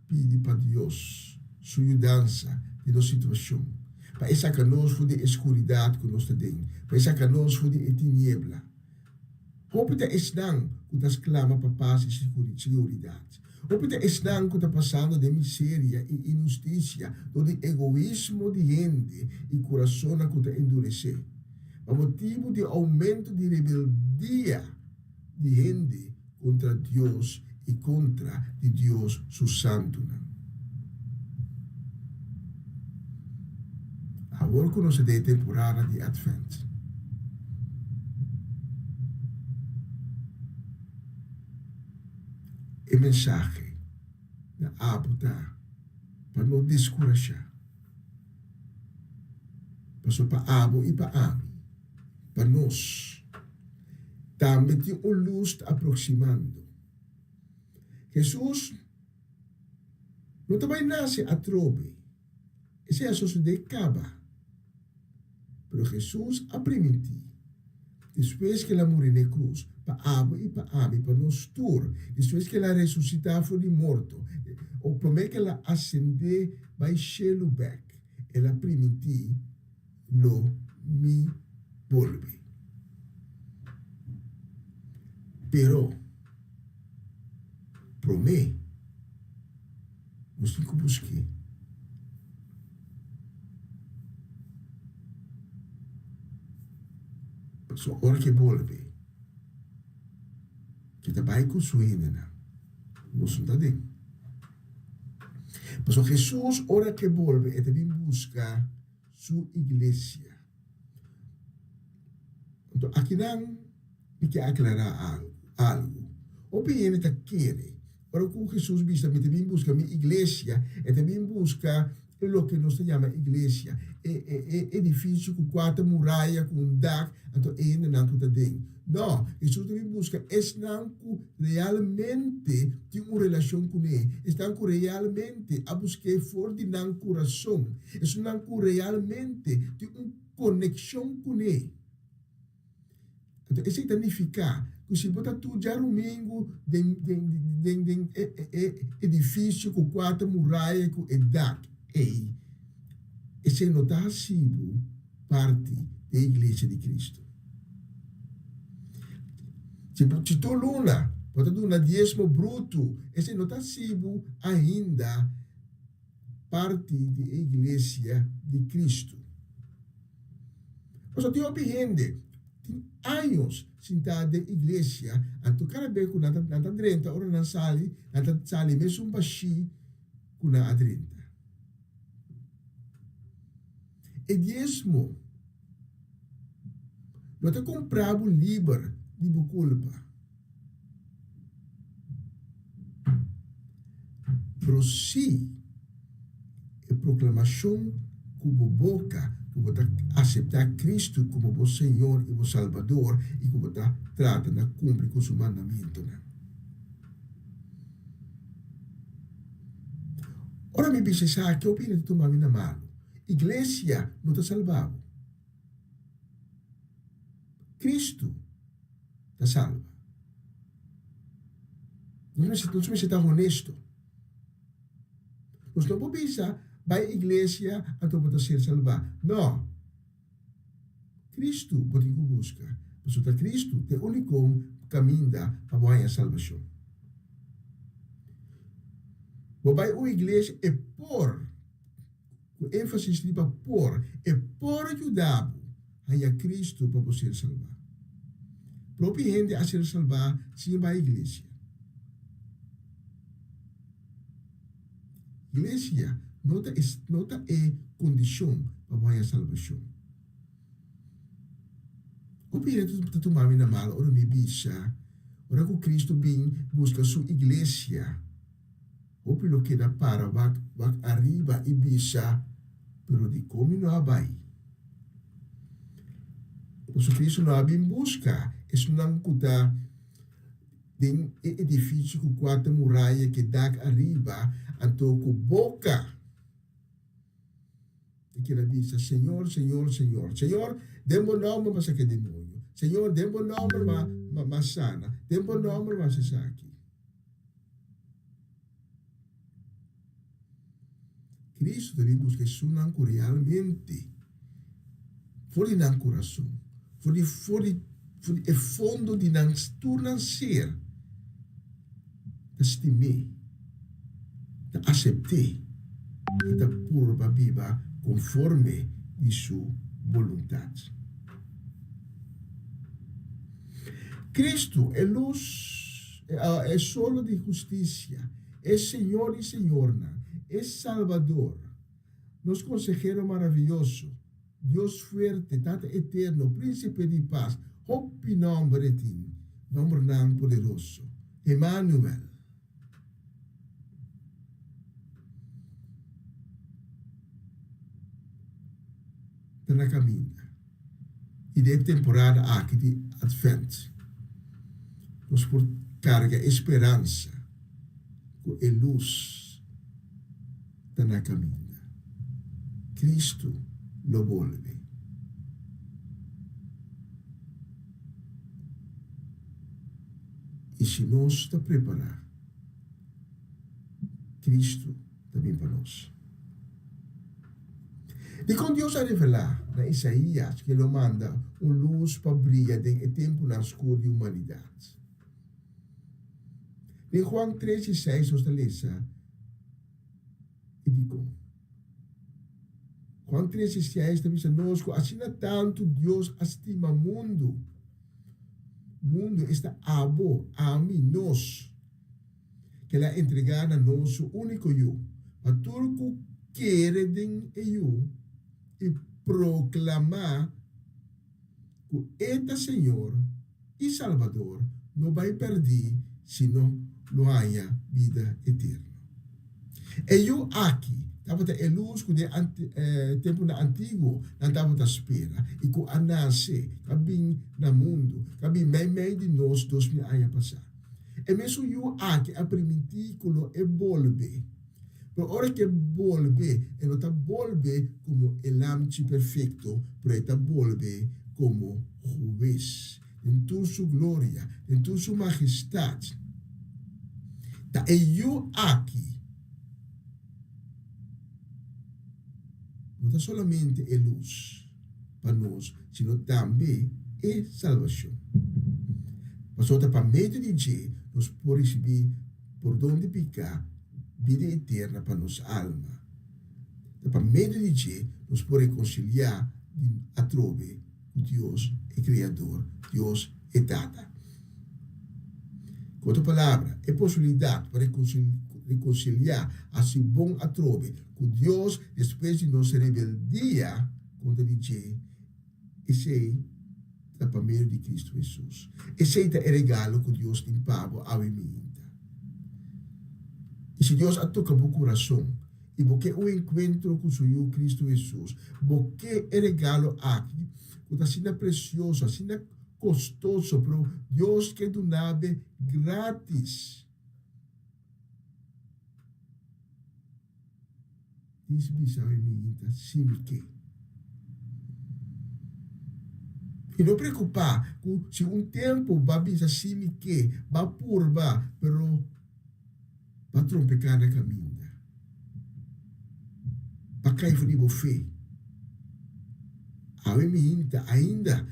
pidi pa Dios su yudansa den nos situashon, pa e saka nos for di e skuridat ku nos ta den, pa e saka nos for di e tiniebla. Hopi ta esnan ku ta sklama pa pas i siguridat. Hopi ta esnan ku ta pasando den miseria i inhustisia dor di egoismo di hende i kurasonnan ku ta enduresé. Pa motibu di oumento di rebeldia di hende kontra Dios i kontra di Dios su santunan. Awor ku nos ta den e temporada di Advent, e mensahe na abo ta pa no deskurashá, pasobra pa abo i pa ami, pa nos tambe tin un lus ta aproksimando. Hesus no ta bai nase atrobe, esei a sosodé kaba. Pero Hesus a primintí, despues ku el a muri na e krus pa abo i pa ami, pa nos tur, despues ku el a resusitá for di morto, o promé ku el a asendé bai shelu bèk, el a primintí, Lo mi bolbe. Pero, promé nos tin ku busk'é. Pasobra ora ku e bolbe, e ta bai ku su hendenan. Nos no ta den. Pasobra Hesus ora ku e bolbe, e ta bin buska su iglesia. Anto akinan mi ke aklará algu. Hopi hende ta kere ora ku Hesus bisa mi ta bin buska mi iglesia, e ta bin buska loke nos ta yama iglesia, e e edifisio ku kuater muraya ku un dak, anto e hendenan ku ta den. No, Hesus ta bin buska esnan ku realmente tin un relashon kuné, esnan ku realmente a busk'é for di nan kurason, esunnan ku realmente tin un konekshon kuné. Anto esei ta nifiká ku si bo ta tur djarumingu den den den e e edifisio ku kuater muraya ku e dak ei, esei no ta hasi bo parti di e iglesia di Cristo. Si bo si tur luna bo ta duna diesmo brutu, esei no ta hasi bo ainda. parti di e iglesia di Kristu. Pasobra tin hopi hende tin años sintá den iglesia, anto kada bes ku nan ta nan ta drenta ora nan sali, nan ta sali mesun bashí ku nan a drenta. E diesmo no ta kumpra bo liber di bo kulpa. Pero sí e proklamashon ku bo boka ku bo ta aseptá Kristu komo bo Señor i bo Salbador i ku bo ta trata na kumpli ku su mandamentunan. Ora mi bisa esaki, hopi hende ta tuma mi na malu. Iglesia no ta salba bo. Kristu ta salba. Nos nos mester ta honesto. Nos no por bisa bai iglesia anto bo ta ser salbá. No. Kristu bo tin ku buska. Pasobra ta Kristu ta e úniko kaminda pa bo haña salbashon. Bo bai un iglesia e por. Ku énfasis riba por, e por yuda bo haña Kristu pa bo ser salbá. Propio hende a ser salbá sin bai iglesia. Iglesia no ta no ta e kondishon pa bo haña salbashon. Hopi hende ta tuma mi na mal ora mi bisa, ora ku Kristu bin buska su iglesia, Hopi lo keda para wak wak ariba i bisa, Pero dikon mi no a bai? Pasobra Cristo no a bin buska esunnan ku ta den e edifisio ku kuater muraya ke dak ariba, anto ku boka ta keda bisa, Señor, Señor, Señor. Señor, den bo nòmber m'a saka e demonio. Señor, den bo nòmber m'a sana. Den bo nòmber m'a hasi esaki. Cristo ta bin busca esunnan cu realmente for di nan curason, for di for di for di e fondo di nan tur nan ser ta stim'é, ta acept'é y ta purba biba conforme di su boluntad. Cristo, e luz, e solo di husticia, e Señor di señornan, e Salbador, nos Consehero maraviyoso, Dios fuerte, Tata eterno, Principe di paz, hopi nomber e tin, nombernan poderoso, Emmanuel. Ta na caminda. I den e temporada aki di Advent, nos por carga e speransa cu e lus ta na caminda. Cristo lo bolbe. I si nos ta prepará, Cristo ta bin pa nos. Dikon Dios a revelá na Isaías ku e lo manda un lus pa bria den e tempunan skur di humanidat? Den Juan tres i seis nos ta lesa e dikon. Juan tres i seis ta bisa nos ku asina tantu Dios a stima mundu, mundu esta abo, ami, nos, Kel a entregá na nos su úniko Yu, pa tur ku kere den e Yu i proklamá ku E ta Señor i Salbador, no bai pèrdí, sino lo haña bida eterno. E Yu aki tabata e lus ku den tempunan antiguo nan tabata spera i ku a nase, ku a bin na mundu, ku a bin meimei di nos 2000 aña pasá. E mesun yu aki a primintí ku lo e bolbe. Pero ora ku e bolbe, e no ta bolbe komo e Lamchi perfekto, pero e ta bolbe komo Hues. Den tur su gloria, den tur su magestat, ta e yu aki no ta solamente e lus pa nos, sino tambe e salbashon. Pasobra ta pa medio di dje nos por risibí pordon di piká, bida eterna pa nos alma. Ta pa medio di dje nos por rekonsiliá di atrobe ku Dios e Kreador, Dios e Tata. Ku otro palabra, e posibilidat pa rekonsiliá hasi bon atrobe ku Dios despues di nos rebeldia kontra di dje, esei ta pa medio di Kristu Hesus. Esei ta e regalo ku Dios tin pa bo awe miinta. I si Dios a toka bo kurason i bo ke un enkuentro ku su Yu Kristu Hesus, bo ke e regalo aki ku ta asina presioso, asina kostoso, pero Dios ke duna be gratis. Dis bisa mi minta si mi ke. I no preocupa cu si un tempo ba bisa si mi ke, ba purba, pero ba trompeca na caminda. Ba cay for di bo fe. Awe minta ainda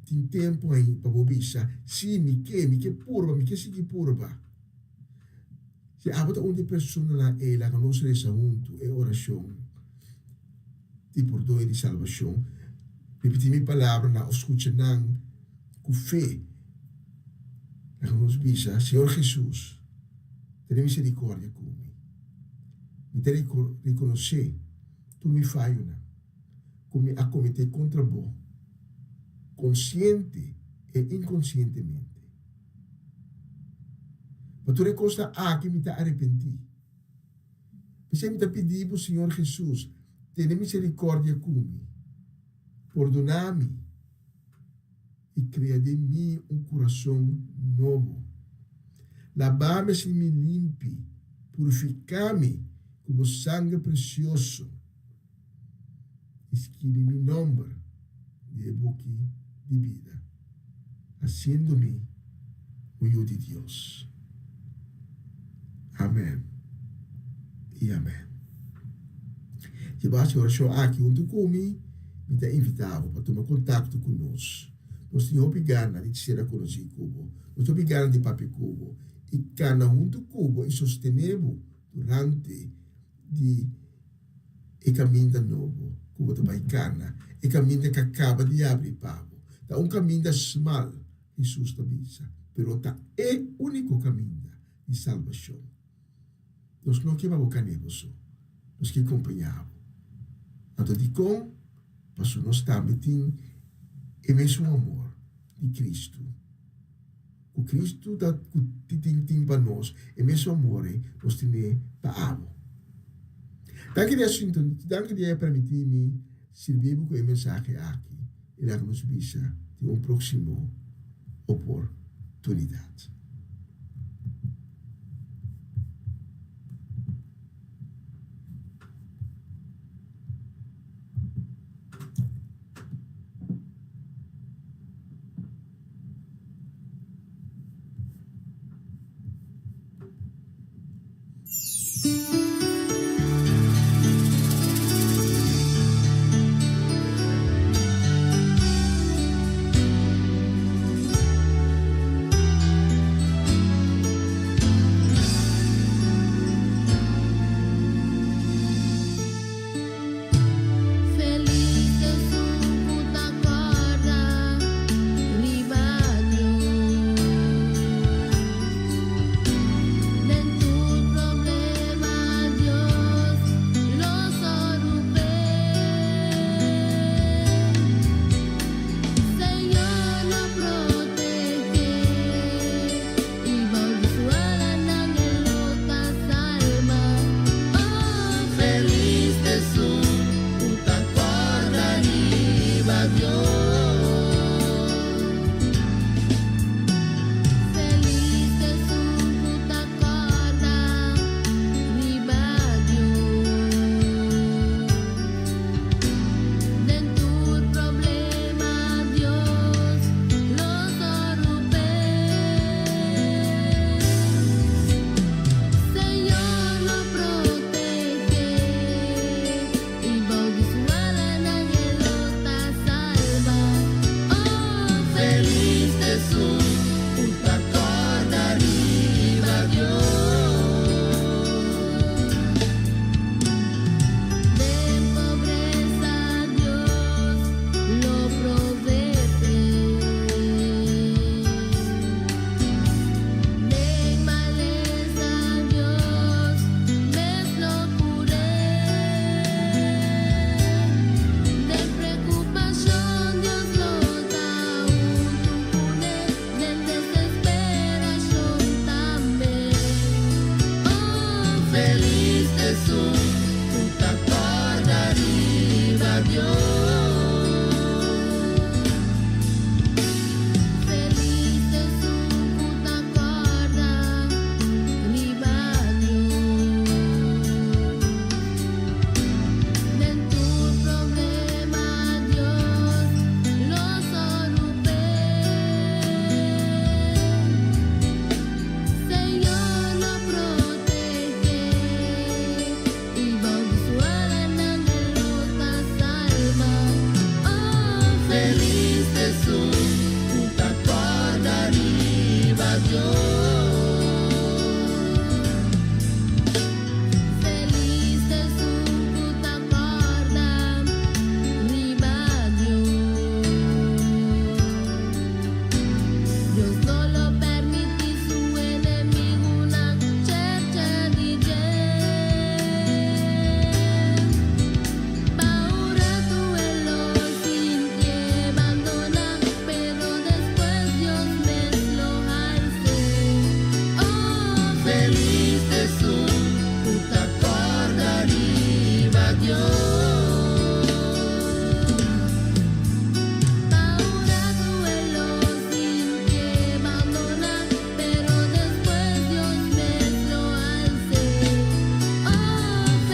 tin tempo pa bo bisa si mi ke, mi ke purba, mi ke sigui purba. Si abo ta un di e personanan ei, laga nos resa huntu e orashon di pordon i di salbashon. Ripití mi palabranan òf skucha nan ku fe. Laga nos bisa, Señor Hesus, tene miserikòrdia ku mi. Mi ta rekonosé tur mi fayonan ku mi a kometé kontra Bo, konsiente e inkonsientemente. Pa tur e kosnan aki mi ta arepentí. P'esei mi ta pidi bo, Señor Hesus, tene miserikòrdia ku mi, pordoná mi i krea den mi un kurason nobo. Labá mi asina mi limpi, purifiká mi ku bo sanger presioso i skibi mi nòmber di e buki di bida, hasiendo mi un yu di Dios. Amèn i amèn. Si bo hasi orashon aki huntu ku mi, mi ta invitá bo pa tuma kontakto ku nos. Nos tin hopi gana di sera konosí ku bo. Nos tin hopi gana di papia ku bo i kana huntu ku bo i sostené bo durante di e kaminda nobo ku bo ta bai kana, e kaminda ku a kaba di abri pa bo. Ta un kaminda smal, Hesus ta bisa, pero ta e úniko kaminda di salbashon. Nos no ke pa bo kané bo so, nos ke kompañá bo. Anto dikon? Pasobra nos tambe tin e mesun amor di Kristu. Ku Kristu ta ku tin tin pa nos, e mesun amor ei nos tene pa abo. Danki di asuntu, danki di a permití mi sirbi bo ku e mensahe aki i laga nos bisa tin un próksimo oportunidat. Felis esun ku ta kòrda riba Dios. Den tur problema.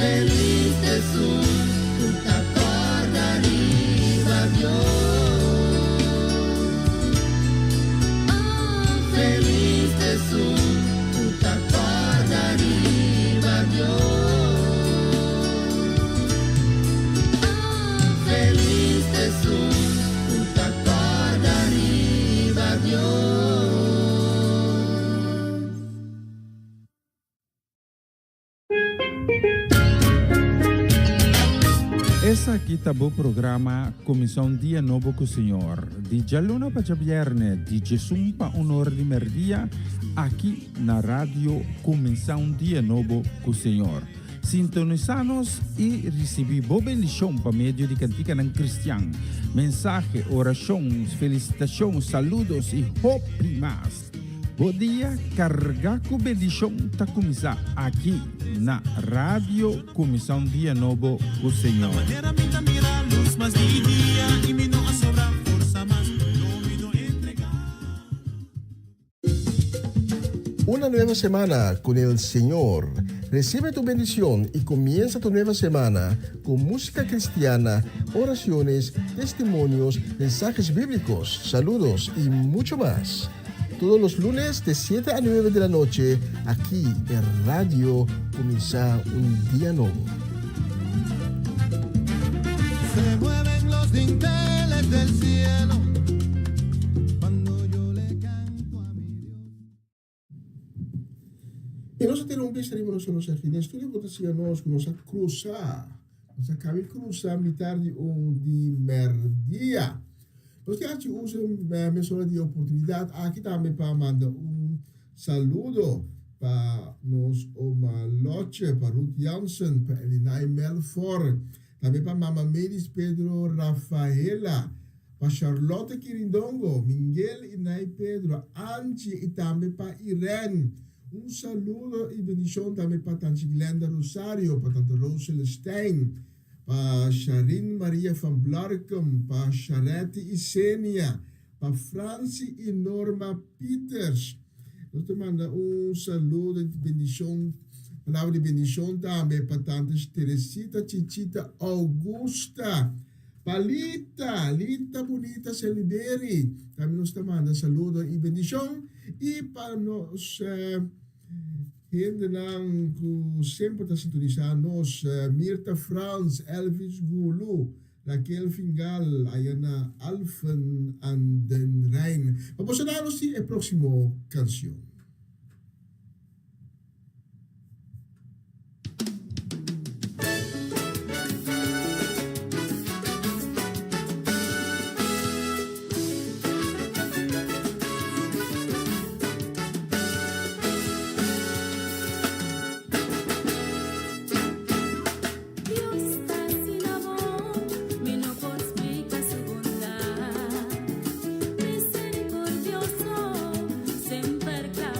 Felis ta esun ku ta kòrda riba Dios. Felis ta esun ku ta kòrda riba Dios. Felis ta esun ku ta kòrda riba Dios. Esaki ta bo programa Kuminsá un Dia Nobo ku Señor, di djaluna pa djabièrnè, di djesun pa un or di mèrdia, aki na Radio Kuminsá un Dia Nobo ku Señor. Sintonisá nos i risibí bo bendishon pa medio di kantikanan kristian, mensahe, orashon, felisitashon, saludos i hopi mas. Bo dia carga cu bendicion ta cuminsa aki na Radio Cuminsa un Dia Nobo cu Señor. Una nueva semana con el Señor. Recibe tu bendición y comienza tu nueva semana con música cristiana, oraciones, testimonios, mensajes bíblicos, saludos y mucho más. Todos los lunes de 7 a 9 de la noche, aquí en Radio Comienza un Día Nuevo. Se mueven los dinteles del cielo cuando yo le canto a mi Dios. I nos a tene un bista riba nos nos aki den studio ku ta siña nos ku nos a krusa, nos a kabi krusa mitar di un di mèrdia. Nos tin haci uso mesora di e oportunidat aki tambe pa manda un saludo pa nos oma Lotje, pa Ruth Jansen, pa Elinay Melfor, tambe pa mama Medis Pedro Rafaela, pa Charlotte Kirindongo, Mingel y Nay Pedro, Angie y tambe pa Irene. Un saludo y bendicion tambe pa Tanchi Glenda Rosario, pa Tante Rose Celestijn, pa Sharin Maria van Blarkum, pa Sharetti y Senia, pa Franci y Norma Pieters. Nos ta manda un saludo y bendicion, palabra di bendicion tambe pa Tante Teresita Chichita Augusta, pa Lita, Lita Bunita Celiberi, tambe nos ta manda saludo y bendicion y pa nos Hendenan ku semper ta sintonisá nos, Mirta Frans, Elvis Gulu, Raquel Fingal, aya na Alphen aan den Rijn. Pa boso na nos tin e próksimo kanshon. Dios ta asina bon, mi no por splika su bondat. Misericordioso, semper kla.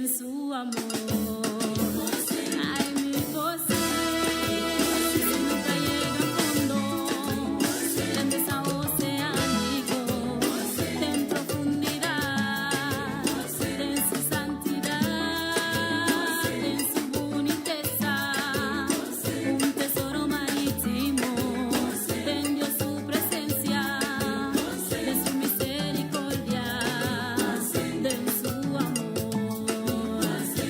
Den su amor. Ay, mi por si nunca llega a fondo. Grandeza oceánico, den profundidad, den su santidad, den su bunitesa, un tesoro marítimo, den Dios su presencia, de su misericordia, den su amor.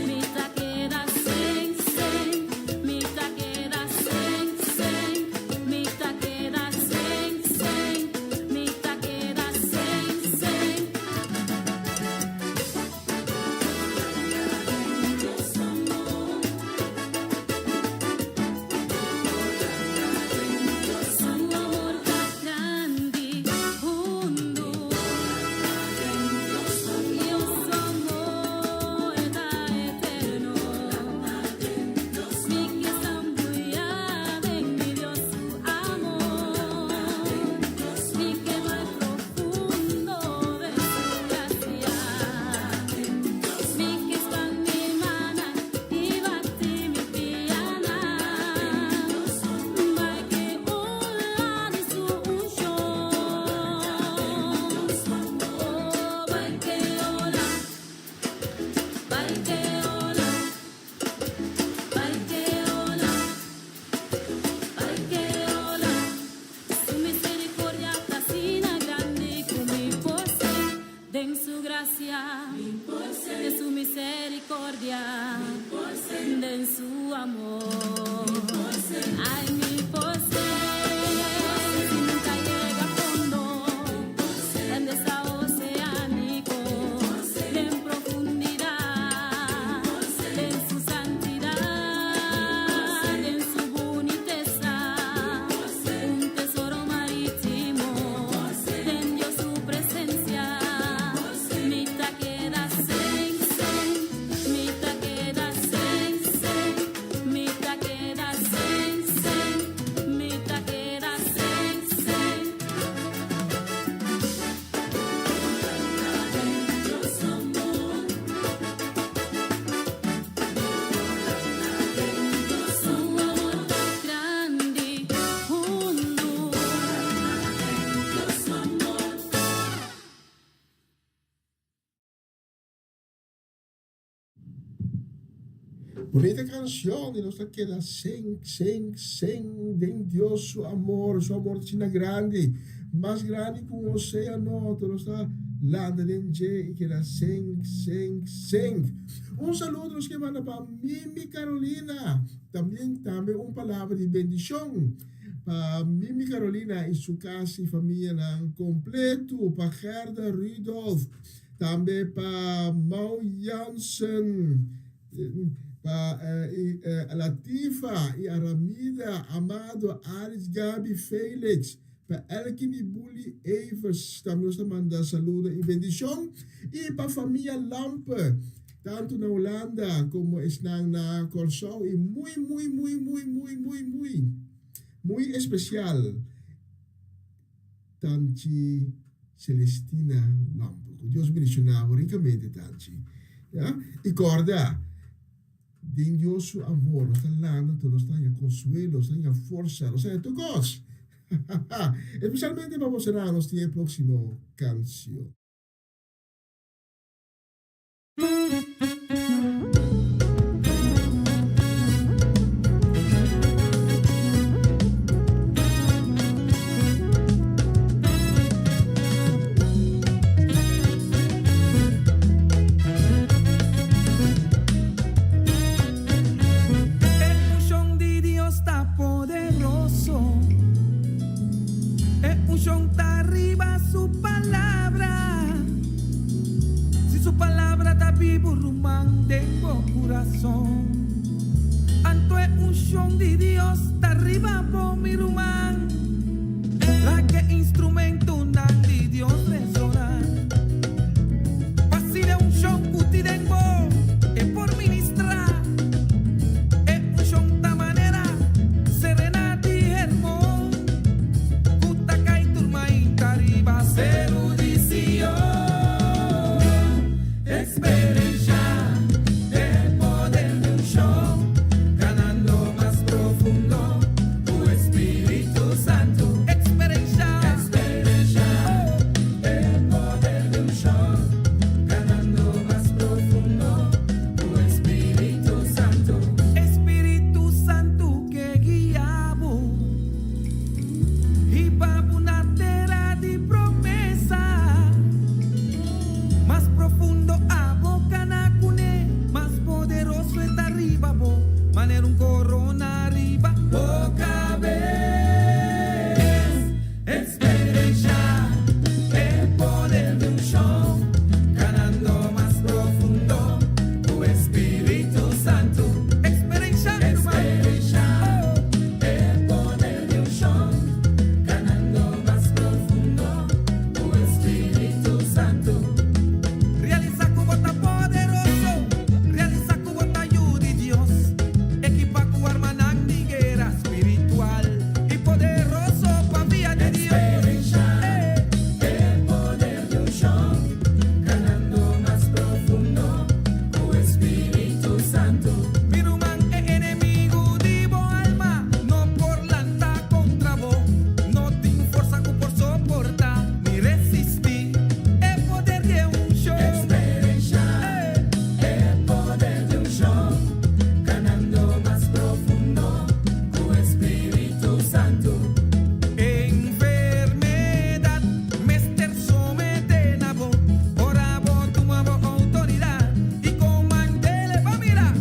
Mi ta keda senk, senk, mi ta keda senk, senk, mi ta keda senk, senk, mi ta keda senk, senk. Dios amor. Su amor ta grandi, hundu. Dios amor ta eterno. Mi ke sambuyá den mi Dios su amor. Mi ke bai profundo den su grasia. Mi ke span mi mannan i bati mi pianan. Bai ku ola di su unshon. Oh, bai ku ola, bai ku ola, bai ku ola, bai ku ola. Su misericordia ta asina grandi ku mi por den su grasia, de su misericordia, den su amor. Ay, mi por si nunca llega a fondo, grandeza oceánico, den profundidad, den su santidad, den su bunitesa, un tesoro marítimo, den Dios su presencia. Mi ta keda senk, senk, mi ta keda senk, senk, mi ta keda senk, senk, mi ta keda senk, senk. Dios amor. Su amor ta grandi, hundu. Dios amor. Bunita kanshon i nos ta keda senk, senk, senk den Dios su amor, su amor ta grandi, mas grandi ku un oséano, nos ta landa den dje i keda senk, senk, senk. Un saludo nos ke manda pa Mimi Carolina, tambe un palabra di bendishon pa Mimi Carolina i su kas i famianan kompleto, pa Gerda Rudolph, tambe pa Mau Jansen, pa Latifa i Aramida, Amado, Aris, Gabi, Felix, pa Elkin i Bully Evers, tambe nos ta manda saludo i bendishon, i pa famia Lampe, tantu na Hulanda komo esnan na Kòrsou, i muy, muy, muy, muy, muy, muy, muy, muy espesial, Tanchi Celestina Lampe. Ku Dios bendishoná bo rikamente, Tanchi. Ya? I kòrda, den Dios su amor nos ta landa, anto nos ta haña konsuelo, nos ta haña forsa, nos ta haña tur kos. Espesialmente pa bosonan nos tin e próksimo kanshon. E unshon di Dios ta poderoso. E unshon ta riba su palabra. Si su palabra ta bibu, ruman, den bo kurason. Anto e unshon di Dios ta riba bo, mi ruman. Laga e instrumentonan di Dios resoná. Pa asina e unshon ku tin den bo e por ministrá. E unshon ta manera serena di Hermon ku ta kai tur mainta riba seru di Sion. Eksperenshá Manera un corona riba bo cabes. Experiencia e poder di unshon, canando mas profundo cu Spirito Santo. Experiencia, experiencia e poder di unshon, canando mas profundo cu Spirito Santo. Realisa cu bo ta poderoso, realisa cu bo ta yiu di Dios. Ekipa cu armanan di guera spiritual y poderoso pa via di Dios. Experiencia e poder di unshon, canando mas profundo cu Spirito Santo. Mi ruman e enemigo di bo alma, no por lanta contra bo, no tin forsa cu por soporta ni resisti e poder di unshon. Experiencia e poder di unshon, canando mas profundo cu Spirito Santo. Enfermedad, mester somete na bo, ora bo tuma bo autoridad y comandele pa mira.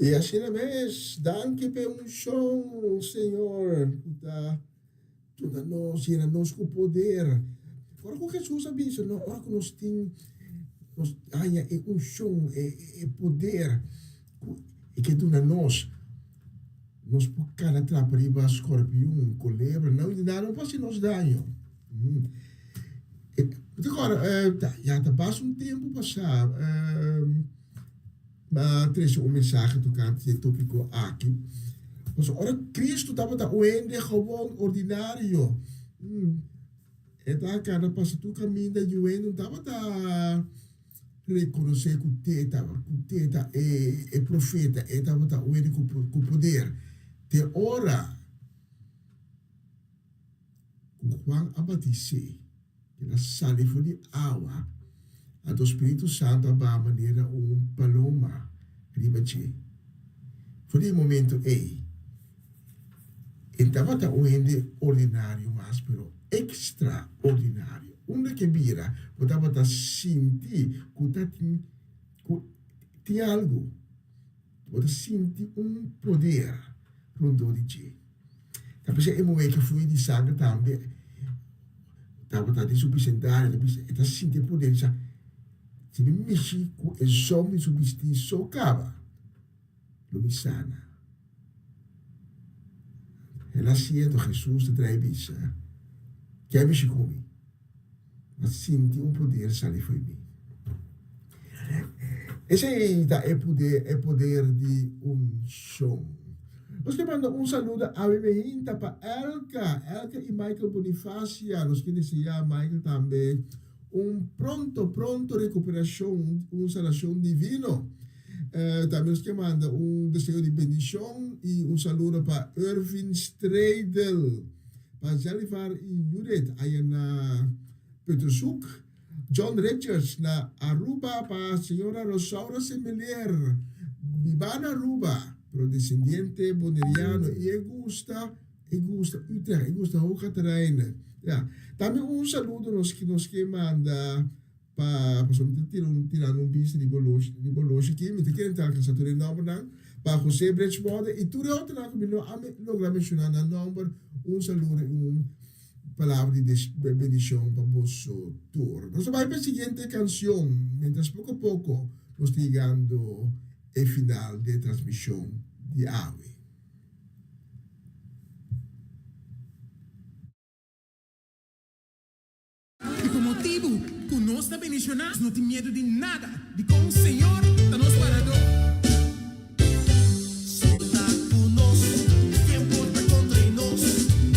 I asina mes, danki p'e unshon, Señor, ku ta duna nos, yena nos ku poder. Ora ku Hesus a bisa no, ora ku nos tin, nos haña e unshon, e poder ku e ke duna nos, nos por kana trapa riba skorpion, kolebra, nan nada no por hasi nos daño. Mi ta kòrda, ya ta basta un tempu pasá, Mi a trese un mensahe tokante di e tópiko aki. Pasobra ora Kristu tabata un hende gewon, ordinario, e ta kana pasa tur kaminda i un hende no tabata rekonosé ku te ku te ta e profeta, e tabata un hende ku poder. Te ora ku Juan a batis'é, El a sali for di awa, anto Spiritu Santu a baha manera un paloma riba dje. For di e momento ei, e tabata un hende ordinario mas, pero ekstraordinario. Unda ke bira, bo tabata sinti ku ta tin ku tin algu. Bo ta sinti un poder rondó di dje. Ta bisa e muhé ke fluí di sanger tambe tabata den su bisendario, ta bisa e ta sinti e poder di sa, si mi mishi ku e zòm di su bistí so kaba, lo mi sana. El a siento Hesus ta trae bisa, Ke a mishi ku mi? Mi a sinti un poder sali fo'i mi. Esei ta e poder, e poder di unshon. Nos ke manda un saludo awe meinta pa Elka, Elka i Michael Bonifacia. Nos ke deseá Michael tambe un pronto, pronto rekuperashon, un sanashon divino. Tambe nos ke manda un deseo di bendishon i un saludo pa Irvin Streidel, pa Jalivar i Judith aya na Puttershoek, John Richards na Aruba, pa señora Rosaura Semeleer, biba na Aruba, pero desendiente boneriano i e gusta e gusta Utrecht, e gusta Hoog Catharijne. Ya. Tambe un saludo nos nos ke manda pa pasobra mi ta tira un tirando un bista riba oloshi riba oloshi aki mi ta kere ta alkansa tur e nòmbernan pa José Bridgewater i tur e otronan ku mi no a logra menshoná nan nòmber un saludo i un palabra di bendishon pa boso tur. Nos ta bai pa e siguiente kanshon mientras poko poko nos ta yegando e final di e transmishon di awe. I pa motibu ku nos ta bendishoná, nos no tin miedu di nada, dikon Señor ta nos Wardadó. Señor ta ku nos, ken por ta kontra i nos?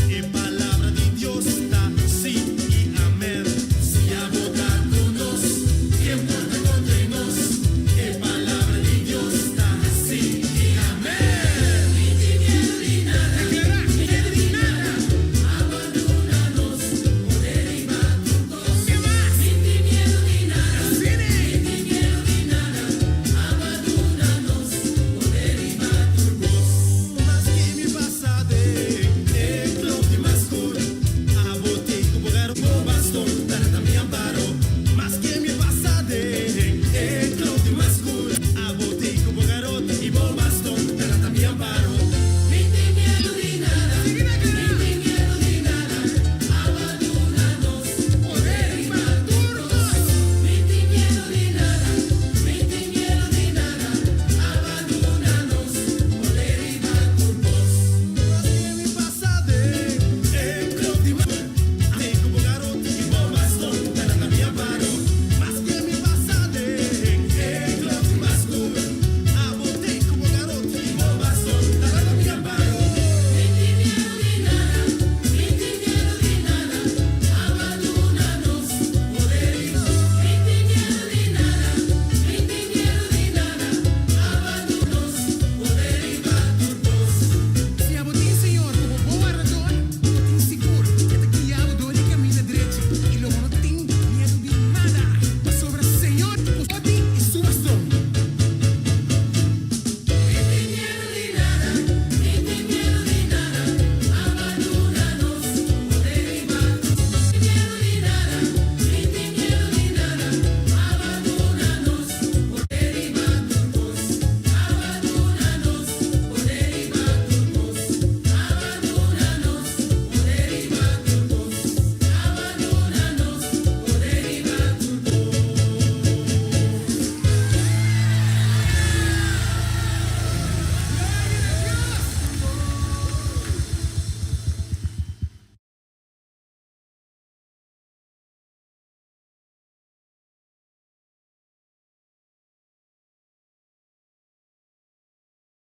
E palabra di Dios ta sí i amèn. Si abo ta ku nos, ken por ta kontra i nos? E palabra di Dios ta sí i amèn. Mi tin miedu di nada, Deklará, mi miedu di nada. Abo duna nos poder riba tur kos. Ke mas? Mi tin miedu di nada. Asina. Mi tin miedu di nada. Abo duna nos poder riba tur kos. Maske mi pasa den e klop di mas skur, abo tin ku bo garot bo baston ta na mi amparo. Maske mi pasa den e klop di mas skur, abo tin ku bo garot i bo baston ta na mi amparo. Mi tin miedu di nada. Sigui deklará. Mi tin miedu di nada. Abo duna nos Poder riba tur kos. Mi tin miedu di nada. Mi tin miedu di nada. Abo duna nos poder riba tur kos. Maske mi pasa den e klop di mas skur, abo tin ku bo garot i bo baston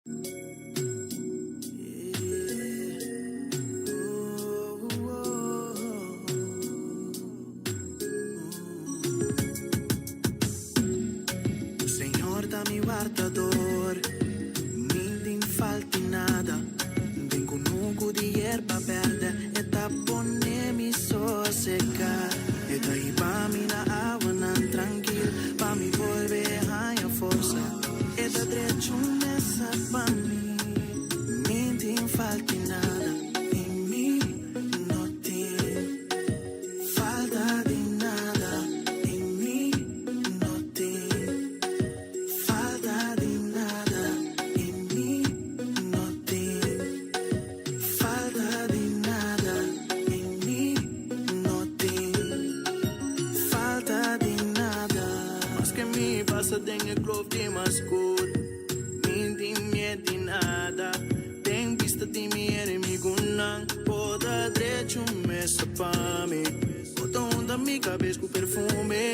Señor ta mi wardador, mi tin falta nada. Den kunuku di yerba berde, e ta pone mi sosegá. E ta hiba mi na awanan trankil, pa mi bolbe haña forsa. E ta drecha un mesa pa mi, mi tin falta nada. I mi no tin falta di nada. I mi no tin falta di nada. I mi no tin falta di nada. I mi no tin falta di nada. Maske mi pasa den e klof di mas skur, mi n'tin miedu di nada. Den bista di mi enemigunan, bo ta drecha un mesa pa mi. Bo ta hunta mi kabes ku perfume,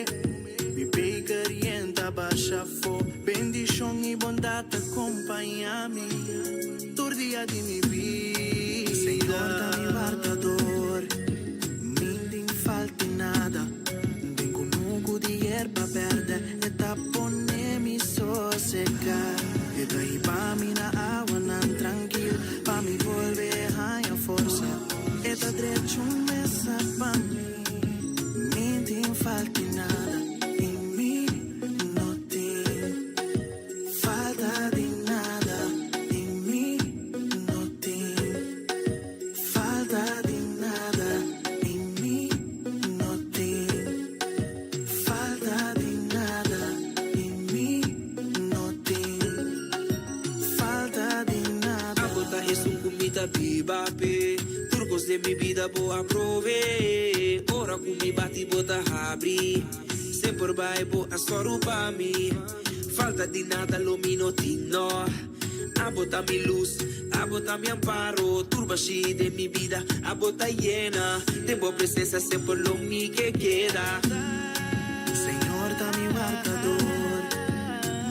mi beker yen ta basha afó. Bendishon i bondat ta kompañá mi tur dia di mi bida. Señor ta mi wardador, mi n'tin falta nada. Den kunuku di yerba berde, e ta pone mi sosegá. E ta hiba mi na awanan trankil, pa mi bolbe haña forsa. E ta drecha un mesa pa mi, mi n'tin falta nada. I mi no tin falta di nada. I mi no tin falta di nada. I mi no tin falta di nada. I mi no tin falta di nada. Abo ta esun ku mi ta biba p'e. Tur kos den mi bida bo a provee. Ora ku mi bati bo ta habri. Semper bai bo a sòru pa mi. Falta di nada lo mi no tin no. Abo ta mi lus, abo ta mi amparo. Tur bashí den mi bida abo ta yena. Den bo presensia semper lo mi ke keda. Señor ta mi wardador,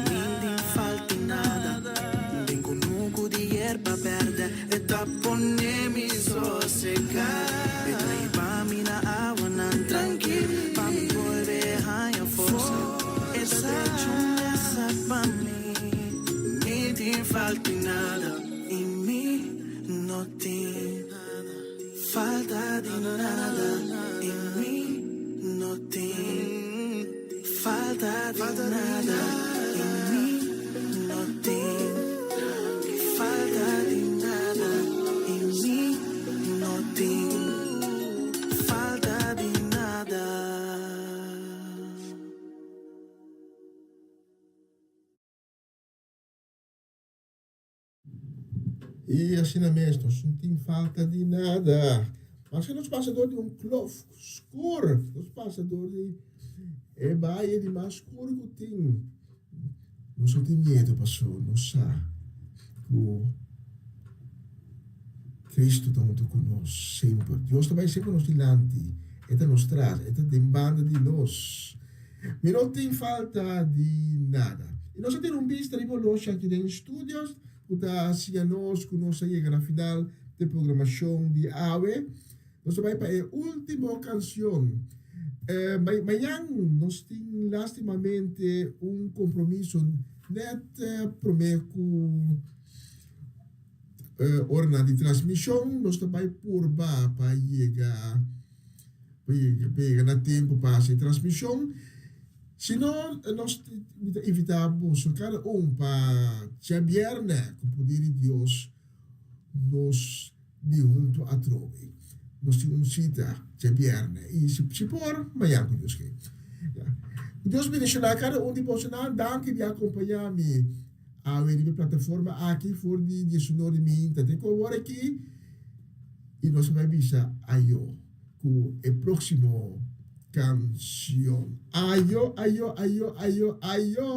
mi n'tin falta nada. Den kunuku di yerba berde, e ta pone mi sosegá. E ta hiba mi na awanan trankil, pa mi bolbe haña forsa. E ta drecha un mesa pa mi, mi n'tin falta nada. I mi no tin falta di nada. I mi no tin falta di nada. I mi no tin falta di nada. I mi no tin falta di nada. I asina mes, nos no tin falta di nada. Maske nos pasa dor di un klof skur, nos pasa dor di e baye di mas skur ku tin, nos no tin miedu pasobra nos sa ku Kristu ta huntu ku nos semper. Dios ta bai semper nos dilanti, e ta nos tras, e ta den banda di nos. Mi no tin falta di nada. I nos a tene un bista riba oloshi aki den studios ku ta siña nos ku nos a yega na final di programashon di awe. Nos ta bai pa e ultimo kanshon. Mañan nos tin lastimamente un kompromiso nèt promé ku oranan di transmishon. Nos ta bai purba pa yega. Pa yega na tempu pa hasi e transmishon. Si no, nos mi ta invitá boso kada un pa djabièrnè ku poder di Dios nos bin huntu atrobe. Nos tin un sita djabièrnè i si por, mañan ku Dios ke. Ku Dios bendishoná kada un di bosonan. Danki di akompañá mi awe riba e plataforma aki for di diesunor di minta te ku awor aki. I nos a bai bisa ayo ku e próksimo kanshon. Ayo, ayo, ayo, ayo, ayo!